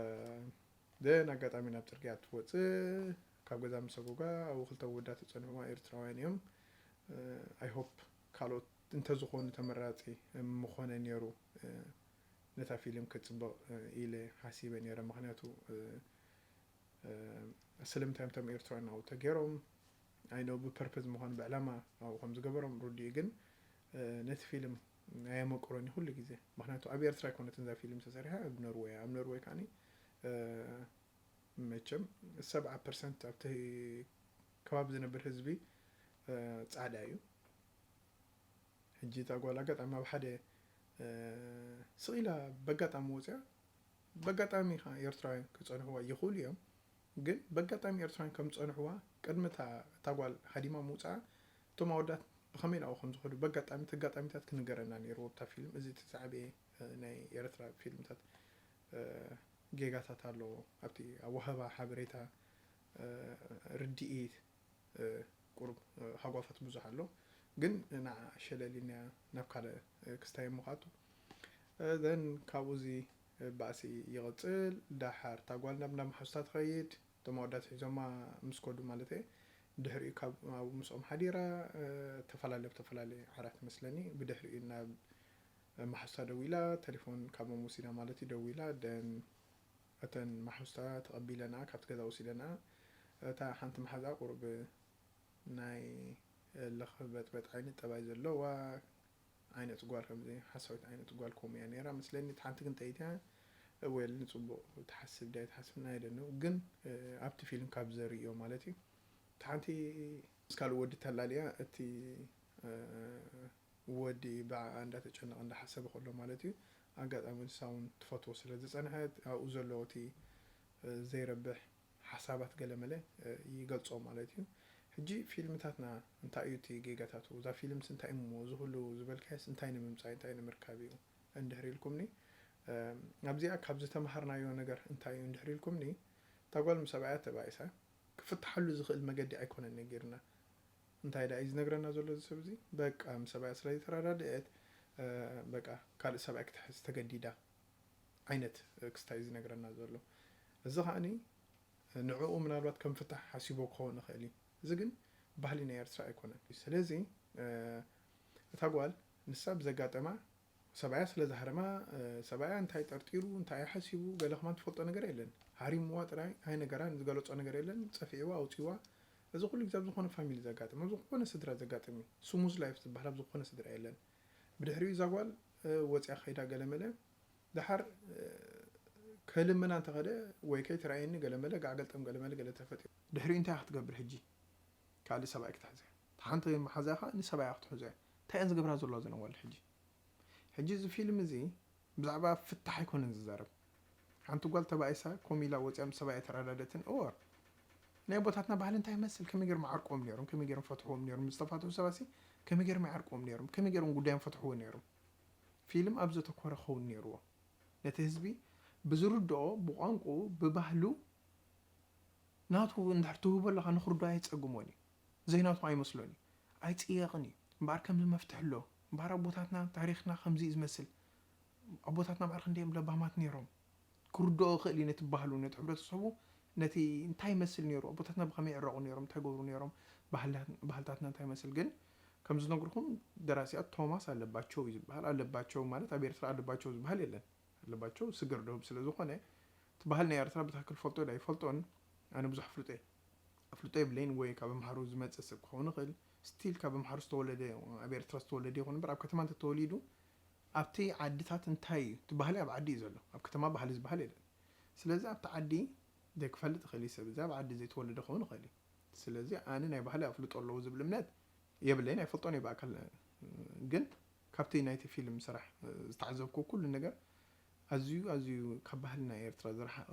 ደን ኣጋጣሚ ናብ ጽርግያ ትወጽእ፣ ካብ ገዛ ምስ ሰጎጋ ኣብኡ ክልተ ወዳት ዝጸንሕዋ ኤርትራውያን እዮም። እ፣ I hope ካልኦት እንተዝኾኑ ተመራጺ ምኾነ ነይሩ፣ እ፣ ነታ ፊልም ክጽብቕ፣ እ፣ ኢለ ሓሲበ ነይረ። ምኽንያቱ፣ እ፣ እ፣ ስለምንታይ እቶም ኤርትራውያን ኣብኡ ተገይሮም፣ I know ብፐርፐዝ ምዃኑ ብዕላማ ኣብኡ ከም ዝገበሮም ርዱእ እዩ፣ ግን፣ እ፣ ነቲ ፊልም ኣየመቅሮን እዩ ኩሉ ግዜ። ምኽንያቱ ኣብ ኤርትራ ኣይኮነትን እዛ ፊልም ተሰሪሓ፣ ኣብ ኖርወይ እያ። ኣብ ኖርወይ ከዓኒ፣ እ፣ መቸም ሰብዓ ፐርሰንት ኣብቲ ከባቢ ዝነብር ህዝቢ፣ እ፣ ጻዕዳ እዩ። ሕጂ እታ ጓል ኣጋጣሚ ኣብ ሓደ፣ እ፣ ስቕ ኢላ በጋጣሚ ወፅያ። በጋጣሚ ከዓ ኤርትራውያን ክፀንሕዋ ይኽእሉ እዮም፣ ግን በጋጣሚ ኤርትራውያን ከም ዝፀንሕዋ ቅድሚ እታ፣ እታ ጓል ሃዲማ ምውፅኣ እቶም ኣወዳት ብኸመይ ናብኡ ከም ዝኸዱ በጋጣሚ፣ እቲ ኣጋጣሚታት ክንገረና ነይርዎ ኣብታ ፊልም። እዚ እቲ ዝዓበየ፣ እ፣ ናይ ኤርትራ ፊልምታት፣ እ፣ ጌጋታት ኣለዎ። ኣብቲ ኣወሃህባ ሓበሬታ፣ እ፣ ርድኢት፣ እ፣ ቁሩብ፣ እ፣ ሃጓፋት ብዙሕ ኣሎ። ግን ንዓ ሸለል ኢልና ናብ ካልእ፣ እ፣ ክስታይ እሞ ክኣቱ። እ፣ then ካብኡ እዚ፣ እ፣ ባእሲ ይቕጽል። ዳሓር እታ ጓል ናብ እንዳ መሓዙታ ትኸይድ። እቶም ኣወዳት ሒዞማ ምስ ከዱ ማለት እየ። ድሕሪኡ ካብ ኣብኡ ምስኦም ሓዲራ፣ እ፣ ተፈላለየ፣ ብተፈላለየ ዓራት መስለኒ። ብድሕሪኡ ናብ መሓዙታ ደዊላ፣ ቴሌፎን ካብኦም ወሲዳ ማለት እዩ፣ ደዊላ። Then እተን መሓዙታ ተቐቢለና፣ ካብቲ ገዛ ወሲደና። እታ ሓንቲ መሓዛ ቁሩብ ናይ ለኽበጥበጥ ዓይነት ጠባይ ዘለዋ ዓይነት ጓል፣ ከምዚ ሓሳዊት ዓይነት ጓል ከምኡ እያ ነይራ መስለኒ። እታ ሓንቲ ግን ጠይት እያ። ወል ንጽቡቕ ትሓስብ ድያ ትሓስብ ናይ ደነው፣ ግን፣ እ፣ ኣብቲ ፊልም ካብ ዘርእዮ ማለት እዩ። እታ ሓንቲ ምስ ካልእ ወዲ ተላልያ፣ እቲ፣ እ፣ ወዲ ብዓኣ እንዳተጨነቐ እንዳሓሰበ ከሎ ማለት እዩ። ኣጋጣሚ ንሳ እውን ትፈትዎ ስለ ዝጸንሐት፣ ኣብኡ ዘሎ እቲ፣ እ፣ ዘይረብሕ ሓሳባት ገለ መለ፣ እ፣ ይገልጾ ማለት እዩ። ሕጂ ፊልምታትና እንታይ እዩ እቲ ጌጋታቱ? እዛ ፊልምስ እንታይ እሞ እዚ ኩሉ ዝበልካዮስ እንታይ ንምምጻእ፣ እንታይ ንምርካብ እዩ እንድሕር ኢልኩምኒ፣ እ፣ ኣብዚኣ ካብ ዝተምሃርናዮ ነገር እንታይ እዩ እንድሕር ኢልኩምኒ፣ እታ ጓል ምስ ሰብኣያ ተባኢሳ ክፍትሓሉ ዝኽእል መገዲ ኣይኮነን ነጊርና። እንታይ ደኣ እዩ ዝነግረና ዘሎ እዚ ሰብ እዚ? በቃ ምስ ሰብኣያ ስለ ዝተረዳድአት፣ እ፣ በቃ ካልእ ሰብኣይ ክትሕዝ ተገዲዳ ዓይነት ክስታይ እዩ ዝነግረና ዘሎ። እዚ ከዓኒ ንዕኡ ምናልባት ከም ፍታሕ ሓሲቦ ክኸውን ይኽእል እዩ። እዚ ግን ባህሊ ናይ ኤርትራ ኣይኮነን። ስለዚ እታ ጓል ንሳ ብዘጋጠማ ሰብኣያ ስለ ዝሃረማ፣ ሰብኣያ እንታይ ጠርጢሩ እንታይ ሓሲቡ ገለ ከማን ትፈልጦ ነገር የለን። ሃሪምዋ ጥራይ ኣይነገራን፣ ዝገለጾ ነገር የለን። ጸፊዕዋ ኣውጺዋ። እዚ ኩሉ ግዜ ኣብ ዝኾነ ፋሚሊ ዘጋጥም፣ ኣብ ዝኾነ ስድራ ዘጋጥም እዩ። ስሙዝ ላይፍ ዝበሃል ኣብ ዝኾነ ስድራ የለን። ብድሕሪኡ እዛ ጓል ወፂኣ ከይዳ ገለመለ ድሓር ከልምና እንተኸደ ወይ ከይትረኣየኒ ገለመለ ጋዕገልጠም ገለመለ ገለ ተፈጢሩ። ድሕሪኡ እንታይ ክትገብር ሕጂ? ካልእ ሰብኣይ ክትሕዘ ሓንቲ መሓዛ ኻ ንሰብኣያ ክትሕዞ እያ። እንታይ እየን ዝገብራ ዘለዋ ዘነዋል ሕጂ? ሕጂ እዚ ፊልም እዚ ብዛዕባ ፍታሕ ኣይኮነን ዝዛረብ። ሓንቲ ጓል ተባኢሳ ኮሚላ ወፂያ ምስ ሰብኣያ ተረዳደትን እወ ናይ ኣቦታትና ባህሊ እንታይ ይመስል፣ ከመይ ገይሮም ዓርቆም ነይሮም፣ ከመይ ገይሮም ፈትሕዎም ነይሮም፣ ዝተፋትሑ ሰባሲ ከመይ ገይሮም ይዓርቆም ነይሮም፣ ከመይ ገይሮም ጉዳዮም ፈትሕዎ ነይሮም። ፊልም ኣብ ዘተኮረ ኸውን ነይርዎ። ነቲ ህዝቢ ብዝርድኦ፣ ብቋንቁ፣ ብባህሉ ናቱ እንድሕር ትህቦ ኣለኻ ንኽርዶ ኣይፀግሞን እዩ። ዘይናቱ ኣይመስሎን እዩ። ኣይፅየቕን እዩ። እምበኣር ከምዚ መፍትሒ ኣሎ። እምበኣር ኣቦታትና ታሪኽና ከምዚ እዩ ዝመስል። ኣቦታትና ማዕረ ክንደዮም ለባማት ነይሮም። ክርድኦ ይኽእል እዩ ነቲ ባህሉ፣ ነቲ ሕብረተሰቡ፣ ነቲ እንታይ ይመስል ነይሩ፣ ኣቦታትና ብኸመይ ይዕረቑ ነይሮም፣ እንታይ ይገብሩ ነይሮም፣ ባህልታትና እንታይ ይመስል። ግን ከም ዝነግርኩም ደራሲኣ ቶማስ ኣለባቸው እዩ ዝበሃል። ኣለባቸው ማለት ኣብ ኤርትራ ኣለባቸው ዝበሃል የለን። ኣለባቸው ስግር ደቡብ ስለ ዝኾነ እቲ ባህል ናይ ኤርትራ ብትክክል ፈልጦ ዶ ኣይፈልጦን ኣነ ብዙሕ ፍልጦ ኣፍልጦ የብለይን ወይ ካብ ኣምሓሩ ዝመፀ ሰብ ክኸውን ይኽእል። ስቲል ካብ ኣምሓሩ ዝተወለደ ኣብ ኤርትራ ዝተወለደ ይኹን እምበር ኣብ ከተማ እንተተወሊዱ ኣብቲ ዓድታት እንታይ እዩ እቲ ባህሊ ኣብ ዓዲ እዩ ዘሎ። ኣብ ከተማ ባህሊ ዝበሃል የለን። ስለዚ ኣብቲ ዓዲ ዘይክፈልጥ ይኽእል እዩ ሰብ እዚ ኣብ ዓዲ ዘይተወለደ ክኸውን ይኽእል እዩ። ስለዚ ኣነ ናይ ባህሊ ኣፍልጦ ኣለዎ ዝብል እምነት የብለይን። ኣይፈልጦን እየ ብኣካል። ግን ካብቲ ናይቲ ፊልም ስራሕ ዝተዓዘብኩ ኩሉ ነገር ኣዝዩ ኣዝዩ ካብ ባህልና ኤርትራ ዝረሓቐ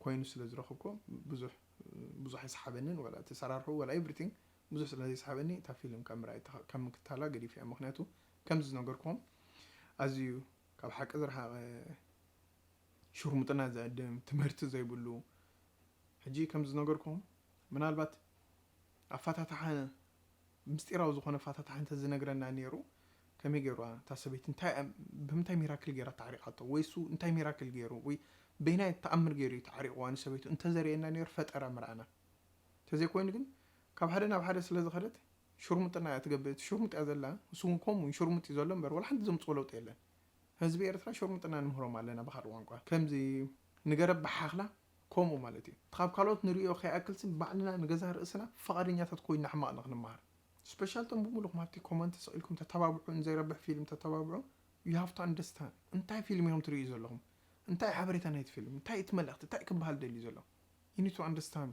ኮይኑ ስለ ዝረኸብኩ ብዙሕ ብዙሕ ኣይሰሓበንን። ዋላ እቲ ሰራርሑ ዋላ ኤቭሪቲንግ ብዙሕ ስለ ዘይሰሓበኒ እታ ፊልም ካብ ምርኣይ ካብ ምክታላ ገዲፈያ። ምክንያቱ ከምዚ ዝነገርኩም ኣዝዩ ካብ ሓቂ ዝረሓቐ ሽርሙጥና ዘዕድም ትምህርቲ ዘይብሉ ሕጂ ከም ዝነገርኩም ምናልባት ኣፋታትሓ ምስጢራዊ ዝኾነ ኣፋታትሓ እንተ ዝነግረና ነይሩ ከመይ ገይሩ እታ ሰበይቲ እንታይ ብምንታይ ሚራክል ገይራ ተዓሪቓቶ ወይ እሱ እንታይ ሚራክል ገይሩ ወይ በይናይ ተኣምር ገይሩ እዩ ተዓሪቕዋ ንሰበይቱ እንተዘርእየና ነይሩ ፈጠራ ምርኣና። እንተዘይኮይኑ ግን ካብ ሓደ ናብ ሓደ ስለ ዝኸደት ሽርሙጥና እያ ትገብእ። እቲ ሽርሙጥ እያ ዘላ፣ እሱ እውን ከምኡ ሽርሙጥ እዩ ዘሎ እምበር ዋላ ሓንቲ ዘምፅኦ ለውጢ የለን። ህዝቢ ኤርትራ ሽርሙጥና ንምህሮም ኣለና ብኻልእ ቋንቋ ከምዚ ንገረብ ብሓኽላ ከምኡ ማለት እዩ። እቲ ካብ ካልኦት ንርእዮ ከይኣክልሲ ባዕልና ንገዛ ርእስና ፍቓደኛታት ኮይንና ሕማቕ ንክንመሃር። ስፔሻል ቶም ብምሉኹም ኣብቲ ኮመንት ስቕ ኢልኩም ተተባብዑ፣ ንዘይረብሕ ፊልም ተተባብዑ። You have to understand እንታይ ፊልም ኢኹም ትርእዩ ዘለኹም፣ እንታይ ሓበሬታ ናይቲ ፊልም፣ እንታይ እቲ መልእኽቲ፣ እንታይ ክበሃል ደልዩ ዘሎ። You need to understand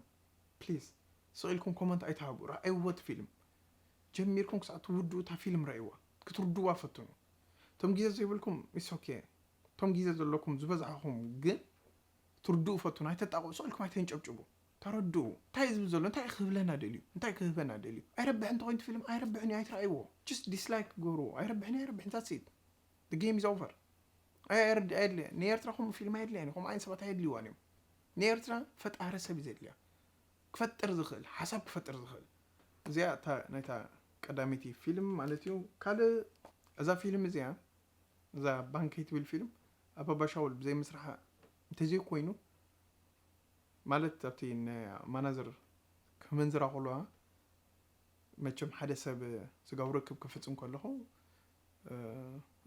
please። ስቕ ኢልኩም ኮመንት ኣይትሃቡ፣ ረኣይዎ እቲ ፊልም ጀሚርኩም ክሳዕ ትውድኡ እታ ፊልም ረእይዋ፣ ክትርድዋ ፈትኑ። እቶም ግዜ ዘይብልኩም it's okay። እቶም ግዜ ዘለኩም ዝበዛሕኹም ግን ትርድኡ ፈትኑ። ኣይተጣቕዑ፣ ስቕ ኢልኩም ኣይተንጨብጭቡ። ተረድኡ። እንታይ እዩ ዝብል ዘሎ? እንታይ ክህብለና ደልዩ? እንታይ ክህበና ደልዩ? ኣይረብሕ እንተኮይኑ እቲ ፊልም ኣይረብሕን እዩ፣ ኣይትረኣይዎ። Just dislike ግበርዎ። ኣይረብሕን እዩ፣ ኣይረብሕን፣ that's it። The game is over። ኣይ ኣይ- ኣየድልያ ንኤርትራ ከምኡ ፊልም ኣየድልያን እዩ። ከምኡ ዓይነት ሰባት ኣየድልይዋን እዮም። ንኤርትራ ፈጣሪ ሰብ እዩ ዘድልያ፣ ክፈጥር ዝኽእል፣ ሓሳብ ክፈጥር ዝኽእል። እዚኣ እታ ናይታ ቀዳመይቲ ፊልም ማለት እዩ። ካልእ እዛ ፊልም እዚኣ እዛ ባንከይ ትብል ፊልም ኣባባ ሻውል ብዘይ ምስራሓ እንተዘይኮይኑ ማለት ኣብቲ ማናዘር ክምንዝራ ከለዋ መቸም ሓደ ሰብ ስጋዊ ርክብ ክፍፅም ከለኹ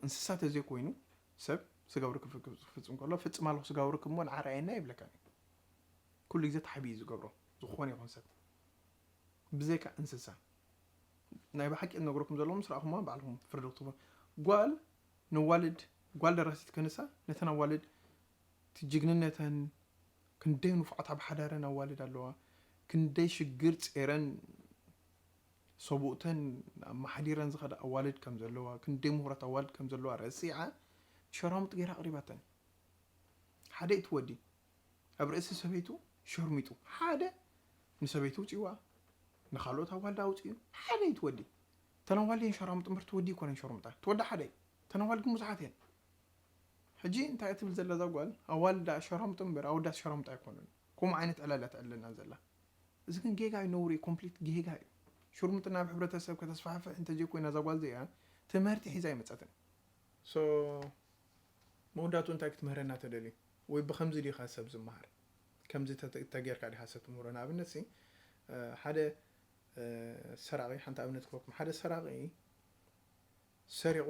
እንስሳ ተዘይኮይኑ ሰብ ስጋዊ ርክብ ክፍፅም ከሎ ፍፅም ኣለኹ ስጋዊ ርክብ እሞ ንዓርኣየና ይብለካ። ኩሉ ግዜ ተሓቢኡ ዝገብሮ ዝኾነ ይኹን ሰብ ብዘይካ እንስሳ ናይ ብሓቂ ዝነግረኩም ዘለኹም ምስ ረኣኹማ ባዕልኹም ፍርዲ ክትህቡ። ጓል ነዋልድ ጓል ደራሲት ከንሳ ነተን ኣዋልድ እቲ ጅግንነተን ክንደይ ንፉዓት ኣብ ሓዳረን ኣዋልድ ኣለዋ፣ ክንደይ ሽግር ጼረን ሰብኡተን ኣመሓዲረን ዝኸዳ ኣዋልድ ከም ዘለዋ፣ ክንደይ ምሁራት ኣዋልድ ከም ዘለዋ ረሲዓ ሸራሙጥ ገይራ ኣቕሪባተን። ሓደ እቲ ወዲ ኣብ ርእሲ ሰበይቱ ሸርሚጡ፣ ሓደ ንሰበይቱ ውፅዋ፣ ንካልኦት ኣዋልድ ኣውፅኡ፣ ሓደ እቲ ወዲ። ተነዋልድ እየን ሸራሙጥ እምበር እቲ ወዲ ይኮነን ሸርሙጣ። እቲ ወዲ ሓደ እዩ። ተነዋልድ ግን ብዙሓት እየን። ሕጂ እንታይ ትብል ዘላ እዛ ጓል? ኣዋልዳ ሸራሙጥ እምበር ኣወዳት ሸራሙጥ ኣይኮኑን። ከምኡ ዓይነት ዕላላ ትዕለና ዘላ። እዚ ግን ጌጋ እዩ፣ ነውሪ እዩ፣ ኮምፕሊት ጌጋ እዩ። ሽርሙጥና ኣብ ሕብረተሰብ ከተስፋሕፍሕ እንተዘይኮይና እዛ ጓል እዚኣ ትምህርቲ ሒዛ ኣይመፀትን። ሶ መወዳእትኡ እንታይ ክትምህረና ተደልዩ? ወይ ብኸምዚ ዲኻ ሰብ ዝመሃር? ከምዚ ተተ- ተጌርካ ዲኻ ሰትምሮ? ንኣብነት ሲ ሓደ ሰራቒ፣ ሓንቲ ኣብነት ክበኩም፣ ሓደ ሰራቒ ሰሪቑ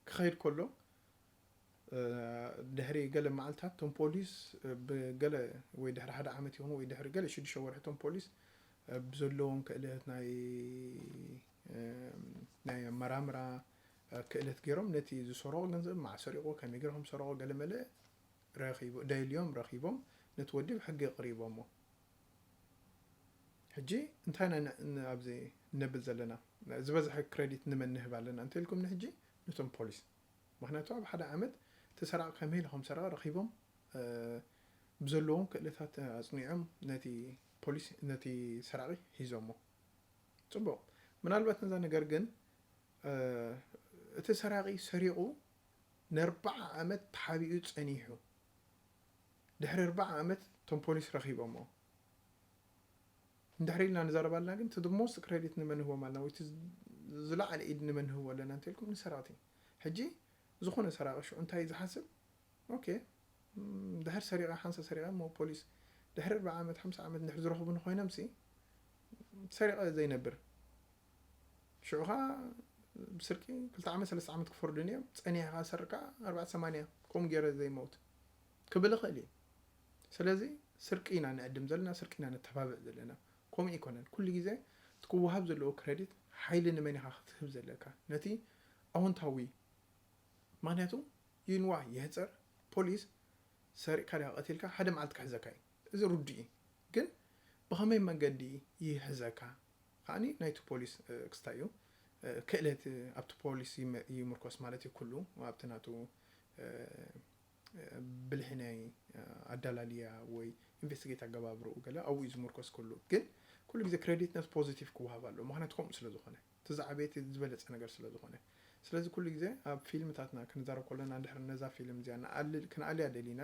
ክኸይድ ከሎ ድሕሪ ገለ መዓልታት ቶም ፖሊስ ብገለ ወይ ድሕሪ ሓደ ዓመት ይኹን ወይ ድሕሪ ገለ ሽዱሽተ ወርሒ ቶም ፖሊስ ብዘለዎም ክእለት ናይ ናይ ኣመራምራ ክእለት ገይሮም ነቲ ዝሰረቑ ገንዘብ ማዕሰሪቑ ከመይ ገይሮም ሰረቑ ገለ መለ ረኺቡ ደልዮም ረኺቦም ነቲ ወዲ ብሕጊ ኣቕሪቦሞ። ሕጂ እንታይ ኢና ን- ን- ኣብዚ ነብል ዘለና? ዝበዝሐ ክሬዲት ንመን ንህብ ኣለና እንተልኩም ንሕጂ ነቶም ፖሊስ። ምክንያቱ ኣብ ሓደ ዓመት እቲ ሰራቂ ከመይ ኢሉ ከም ሰረቀ ረኪቦም ብዘለዎም ክእለታት ኣፅኒዖም ነቲ ፖሊስ ነቲ ሰራቂ ሒዞሞ። ፅቡቅ። ምናልባት ነዛ ነገር ግን እቲ ሰራቂ ሰሪቁ ንኣርባዓ ዓመት ተሓቢኡ ፀኒሑ ድሕሪ ኣርባዓ ዓመት እቶም ፖሊስ ረኪቦሞ። እንድሕር ኢልና ንዛረብ ኣለና ግን እቲ the most credit ንመን ንህቦም ኣለና ወይ እቲ ዝለዓለ ኢድ ንመን ንህቦ ኣለና እንተልኩም ንሰረቕቲ። ሕጂ ዝኾነ ሰራቒ ሽዑ እንታይ እዩ ዝሓስብ? ኦኬ ድሕር ሰሪቐ ሓንሳ ሰሪቐ እሞ ፖሊስ ድሕሪ ኣርባዓ ዓመት ሓምሳ ዓመት እንድሕር ዝረኽቡኒ ኮይኖም ሲ ሰሪቐ ዘይነብር ሽዑ ኸዓ ብስርቂ ክልተ ዓመት ሰለስተ ዓመት ክፈርዱኒ እዮም። ጸኒሕኻ ሰርካ ኣርባዕተ ሰማንያ ከምኡ ገይረ ዘይመውት ክብል እኽእል እየ። ስለዚ ስርቂ ኢና ንዕድም ዘለና፣ ስርቂ ኢና ነተባብዕ ዘለና። ከምኡ ኣይኮነን። ኩሉ ግዜ እቲ ክወሃብ ዘለዎ ክረዲት ሓይሊ ንመን ኢኻ ክትህብ ዘለካ? ነቲ ኣወንታዊ። ምክንያቱ ይንዋ የህፀር ፖሊስ ሰሪቕካ ዲኻ ቀቲልካ ሓደ መዓልቲ ክሕዘካ እዩ። እዚ ርዱእ እዩ። ግን ብኸመይ መንገዲ ይሕዘካ ከዓኒ ናይቲ ፖሊስ ክስታይ እዩ ክእለት ኣብቲ ፖሊስ ይምርኮስ ማለት እዩ። ኩሉ ኣብቲ ናቱ ብልሒ ናይ ኣዳላልያ ወይ ኢንቨስቲጌት ኣገባብርኡ ገለ ኣብኡ እዩ ዝምርኮስ። ኩሉ ግን ኩሉ ግዜ ክሬዲት ነቲ ፖዚቲቭ ክወሃብ ኣለዎ። ምክንያቱ ከምኡ ስለ ዝኾነ እቲ ዝዓበየ ዝበለፀ ነገር ስለ ዝኾነ። ስለዚ ኩሉ ግዜ ኣብ ፊልምታትና ክንዛረብ ከለና እንድሕር ነዛ ፊልም እዚኣ ክንኣልያ ደሊና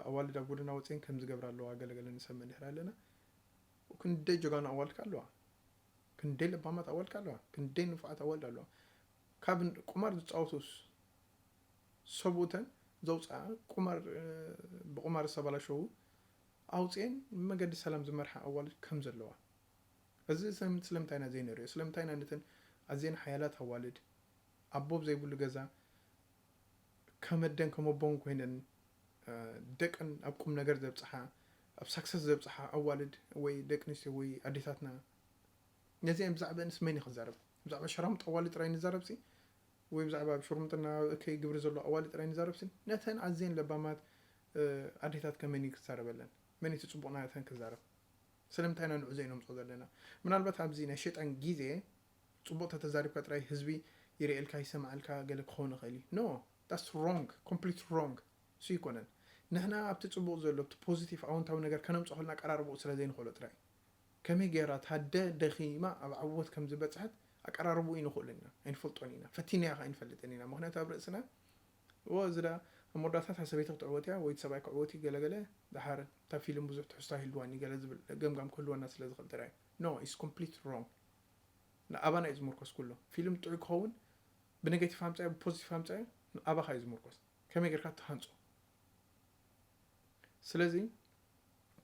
ኣዋልድ ኣብ ጎደና ወፅኤን ከም ዝገብራ ኣለዋ ገለገለ ንሰምዕ እንድሕር ኣለና ክንደይ ጀጋኑ ኣዋልድካ ኣለዋ፣ ክንደይ ለባማት ኣዋልድካ ኣለዋ፣ ክንደይ ንፉዓት ኣዋልድ ኣለዋ። ካብ ቁማር ዝፃወቱስ ሰብኡተን ዘውፅኣ ቁማር ብቁማር ዝተባላሸዉ ኣውፅኤን ብመገዲ ሰላም ዝመርሓ ኣዋልድ ከም ዘለዋ። እዚ ስለምንታይ ኢና ዘይንሪኦ? ስለምንታይ ኢና ነተን ኣዝየን ሓያላት ኣዋልድ ኣቦብ ዘይብሉ ገዛ ከመደን ከመቦን ኮይነን ደቀን ኣብ ቁም ነገር ዘብፅሓ ኣብ ሳክሰስ ዘብፅሓ ኣዋልድ ወይ ደቂ ኣንስትዮ ወይ ኣዴታትና ነዚአን ብዛዕባንስ መን ክዛረብ? ብዛዕባ ሸራሙጥ ኣዋልድ ጥራይ ንዛረብሲ ወይ ብዛዕባ ኣብ ሽርሙጥና እከይ ግብሪ ዘሎ ኣዋልድ ጥራይ ንዛረብሲ ነተን ኣዝየን ለባማት ኣዴታት ከመን እዩ ክዛረበለን? መን እቲ ፅቡቕ ናተን ክዛረብ? ስለምንታይ ኢና ንዑ ዘይነምፅኦ ዘለና? ምናልባት ኣብዚ ናይ ሸይጣን ግዜ ፅቡቕ ተተዛሪብካ ጥራይ ህዝቢ ይርእየልካ ይሰምዓልካ ገለ ክኸውን ይኽእል እዩ። No, that's wrong, complete wrong። እሱ ይኮነን። ንሕና ኣብቲ ፅቡቕ ዘሎ ኣብቲ ፖዚቲቭ ኣወንታዊ ነገር ከነምፅኦ ከለና ኣቀራርባኡ ስለ ዘይንኽእሎ ጥራይ ከመይ ገይራ ታደ ደኺማ ኣብ ዓወት ከም ዝበፅሐት ኣቀራርባኡ ይንኽእሉን ኢና ኣይንፈልጦን ኢና ፈቲናያ ከዓ ኣይንፈልጥን ኢና። ምክንያቱ ኣብ ርእስና እዎ እዚ ዳ ኣብ መወዳእታ እታ ሰበይቲ ክትዕወት እያ ወይ እቲ ሰብኣይ ክዕወት እዩ ገለገለ ደሓር እታ ፊልም ብዙሕ ትሕዝቶ ኣይህልዋን እዩ ገለ ዝብል ገምጋም ክህልወና ስለ ዝኽእል ጥራይ። No, it's complete wrong። ንኣባና እዩ ዝምርኮስ ኩሉ። ፊልም ጥዑይ ክኸውን ብኔጌቲቭ ኣምፅኣዮ ብፖዚቲቭ ኣምፅኣዮ ንኣባኻ እዩ ዝምርኮስ። ከመይ ጌርካ ትሃንፆ? ስለዚ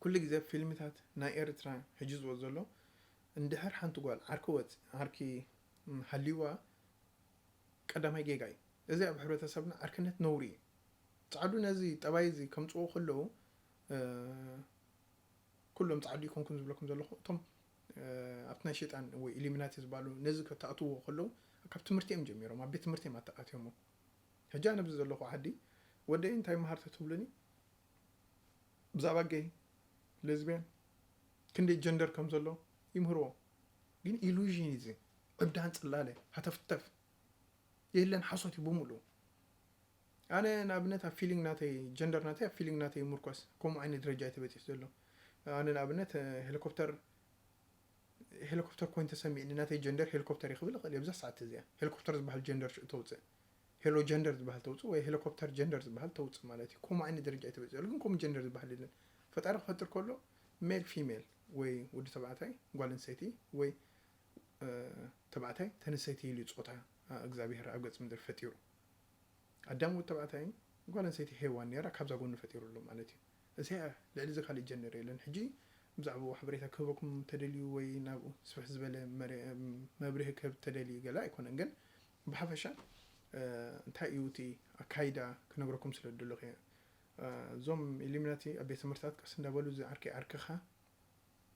ኩሉ ግዜ ፊልምታት ናይ ኤርትራ ሕጂ ዝወፅ ዘሎ እንድሕር ሓንቲ ጓል ዓርኪ ወፅ ዓርኪ ሃልይዋ ቀዳማይ ጌጋ እዩ። እዚ ኣብ ሕብረተሰብና ዓርክነት ነውሪ እዩ። ፃዕዱ ነዚ ጠባይ እዚ ከምፅዎ ከለዉ ኩሎም ፃዕዱ ይኮንኩም ዝብለኩም ዘለኹ እቶም ኣብቲ ናይ ሸይጣን ወይ ኢሉሚናቲ ዝበሃሉ ነዚ ከተእትዎ ከለዉ ካብ ትምህርቲ እዮም ጀሚሮም ኣብ ቤት ትምህርቲ እዮም ኣተኣትዮሞ። ሕጂ ኣነ ኣብዚ ዘለኹ ዓዲ ወደይ እንታይ መሃር ተትብሉኒ ብዛዕባ ጌይ ሌዝቢያን ክንደይ ጀንደር ከም ዘሎ ይምህርዎ። ግን ኢሉዥን እዚ ዕብዳን ፅላለ ሃተፍተፍ የለን ሓሶት እዩ ብምሉ። ኣነ ንኣብነት ኣብ ፊሊንግ ናተይ ጀንደር ናተይ ኣብ ፊሊንግ ናተይ ይምርኮስ ከምኡ ዓይነት ደረጃ እዩ ተበፂሑ ዘሎ። ኣነ ንኣብነት ሄሊኮፕተር ሄሊኮፕተር ኮይኑ ተሰሚዕኒ ናተይ ጀንደር ሄሊኮፕተር እዩ ክብል ይኽእል እየ ብዛ ሰዓት እዚኣ ሄሊኮፕተር ዝበሃል ጀንደር ሽዑ ተውፅእ ሄሎ ጀንደር ዝበሃል ተውፅእ ወይ ሄሊኮፕተር ጀንደር ዝበሃል ተውፅእ ማለት እዩ። ከምኡ ዓይነት ደረጃ እዩ ተበፂሑ ዘሎ ግን ከምኡ ጀንደር ዝበሃል የለን። ፈጣሪ ክፈጥር ከሎ ሜል ፊሜል ወይ ወዲ ተባዕታይ ጓል ኣንስተይቲ ወይ ተባዕታይ ተንሰይቲ ኢሉ ፆታ እግዚኣብሔር ኣብ ገፅ ምድሪ ፈጢሩ ኣዳም ወዲ ተባዕታይን ጓል ኣንስተይቲ ሄዋን ነይራ፣ ካብዛ ጎኑ ፈጢሩሉ ማለት እዩ። እዚ ልዕሊ እዚ ካልእ ጀነር የለን። ሕጂ ብዛዕባኡ ሓበሬታ ክህበኩም ተደልዩ ወይ ናብኡ ስፍሕ ዝበለ መረ-፣ መብርሂ ክህብ ተደልዩ ገለ ኣይኮነን፣ ግን ብሓፈሻ፣ እ፣ እንታይ እዩ እቲ ኣካይዳ ክነግረኩም ስለ ዝደለኹ እየ። እ፣ እዞም ኢሉሚናቲ ኣብ ቤት ትምህርትታት ቀስ እንዳበሉ እዚ ዓርኪ ዓርክኻ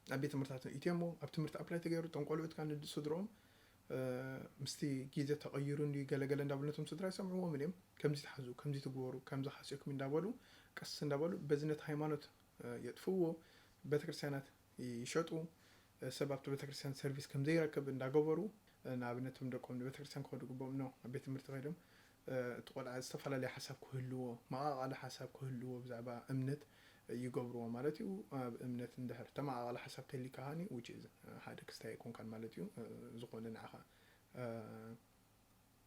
ኣብ ቤት ትምህርትታት ኢትዮሞ ኣብ ትምህርቲ ኣፕላይ ተገይሩ፣ እቶም ቆልዑት ካን ስድሮኦም፣ እ፣ ምስቲ ግዜ ተቐይሩ እንድዩ ገለገለ እንዳበሉ ነቶም ስድራ ይሰምዕዎም እዮም። ከምዚ ትሓዙ፣ ከምዚ ትግበሩ፣ ከምዚ ካስኦኩም እንዳበሉ፣ ቀስ እንዳበሉ በዚ ነቲ ሃይማኖት፣ እ፣ የጥፍዎ፣ ቤተክርስትያናት ይሸጡ፣ እ፣ ሰብ ኣብቲ ቤተክርስትያን ሰርቪስ ከም ዘይረክብ እንዳገበሩ፣ እ፣ ንኣብነት እቶም ደቆም ንቤተክርስትያን ክኸዱ ግቦም ነው ኣብ ቤት ትምህርቲ ከይዶም፣ እ፣ እቲ ቆልዓ ዝተፈላለየ ሓሳብ ክህልዎ፣ መቓቓሊ ሓሳብ ክህልዎ ብዛዕባ እምነት ይገብርዎ ማለት እዩ። ኣብ እምነት እንድሕር ተመቓቓሊ ሓሳብ ተሊካ ከኣኒ፣ which is፣ እ፣ ሓደ ክስታይ ኣይኮንካን ማለት እዩ። እ፣ ዝኾነ ንዓኻ፣ እ፣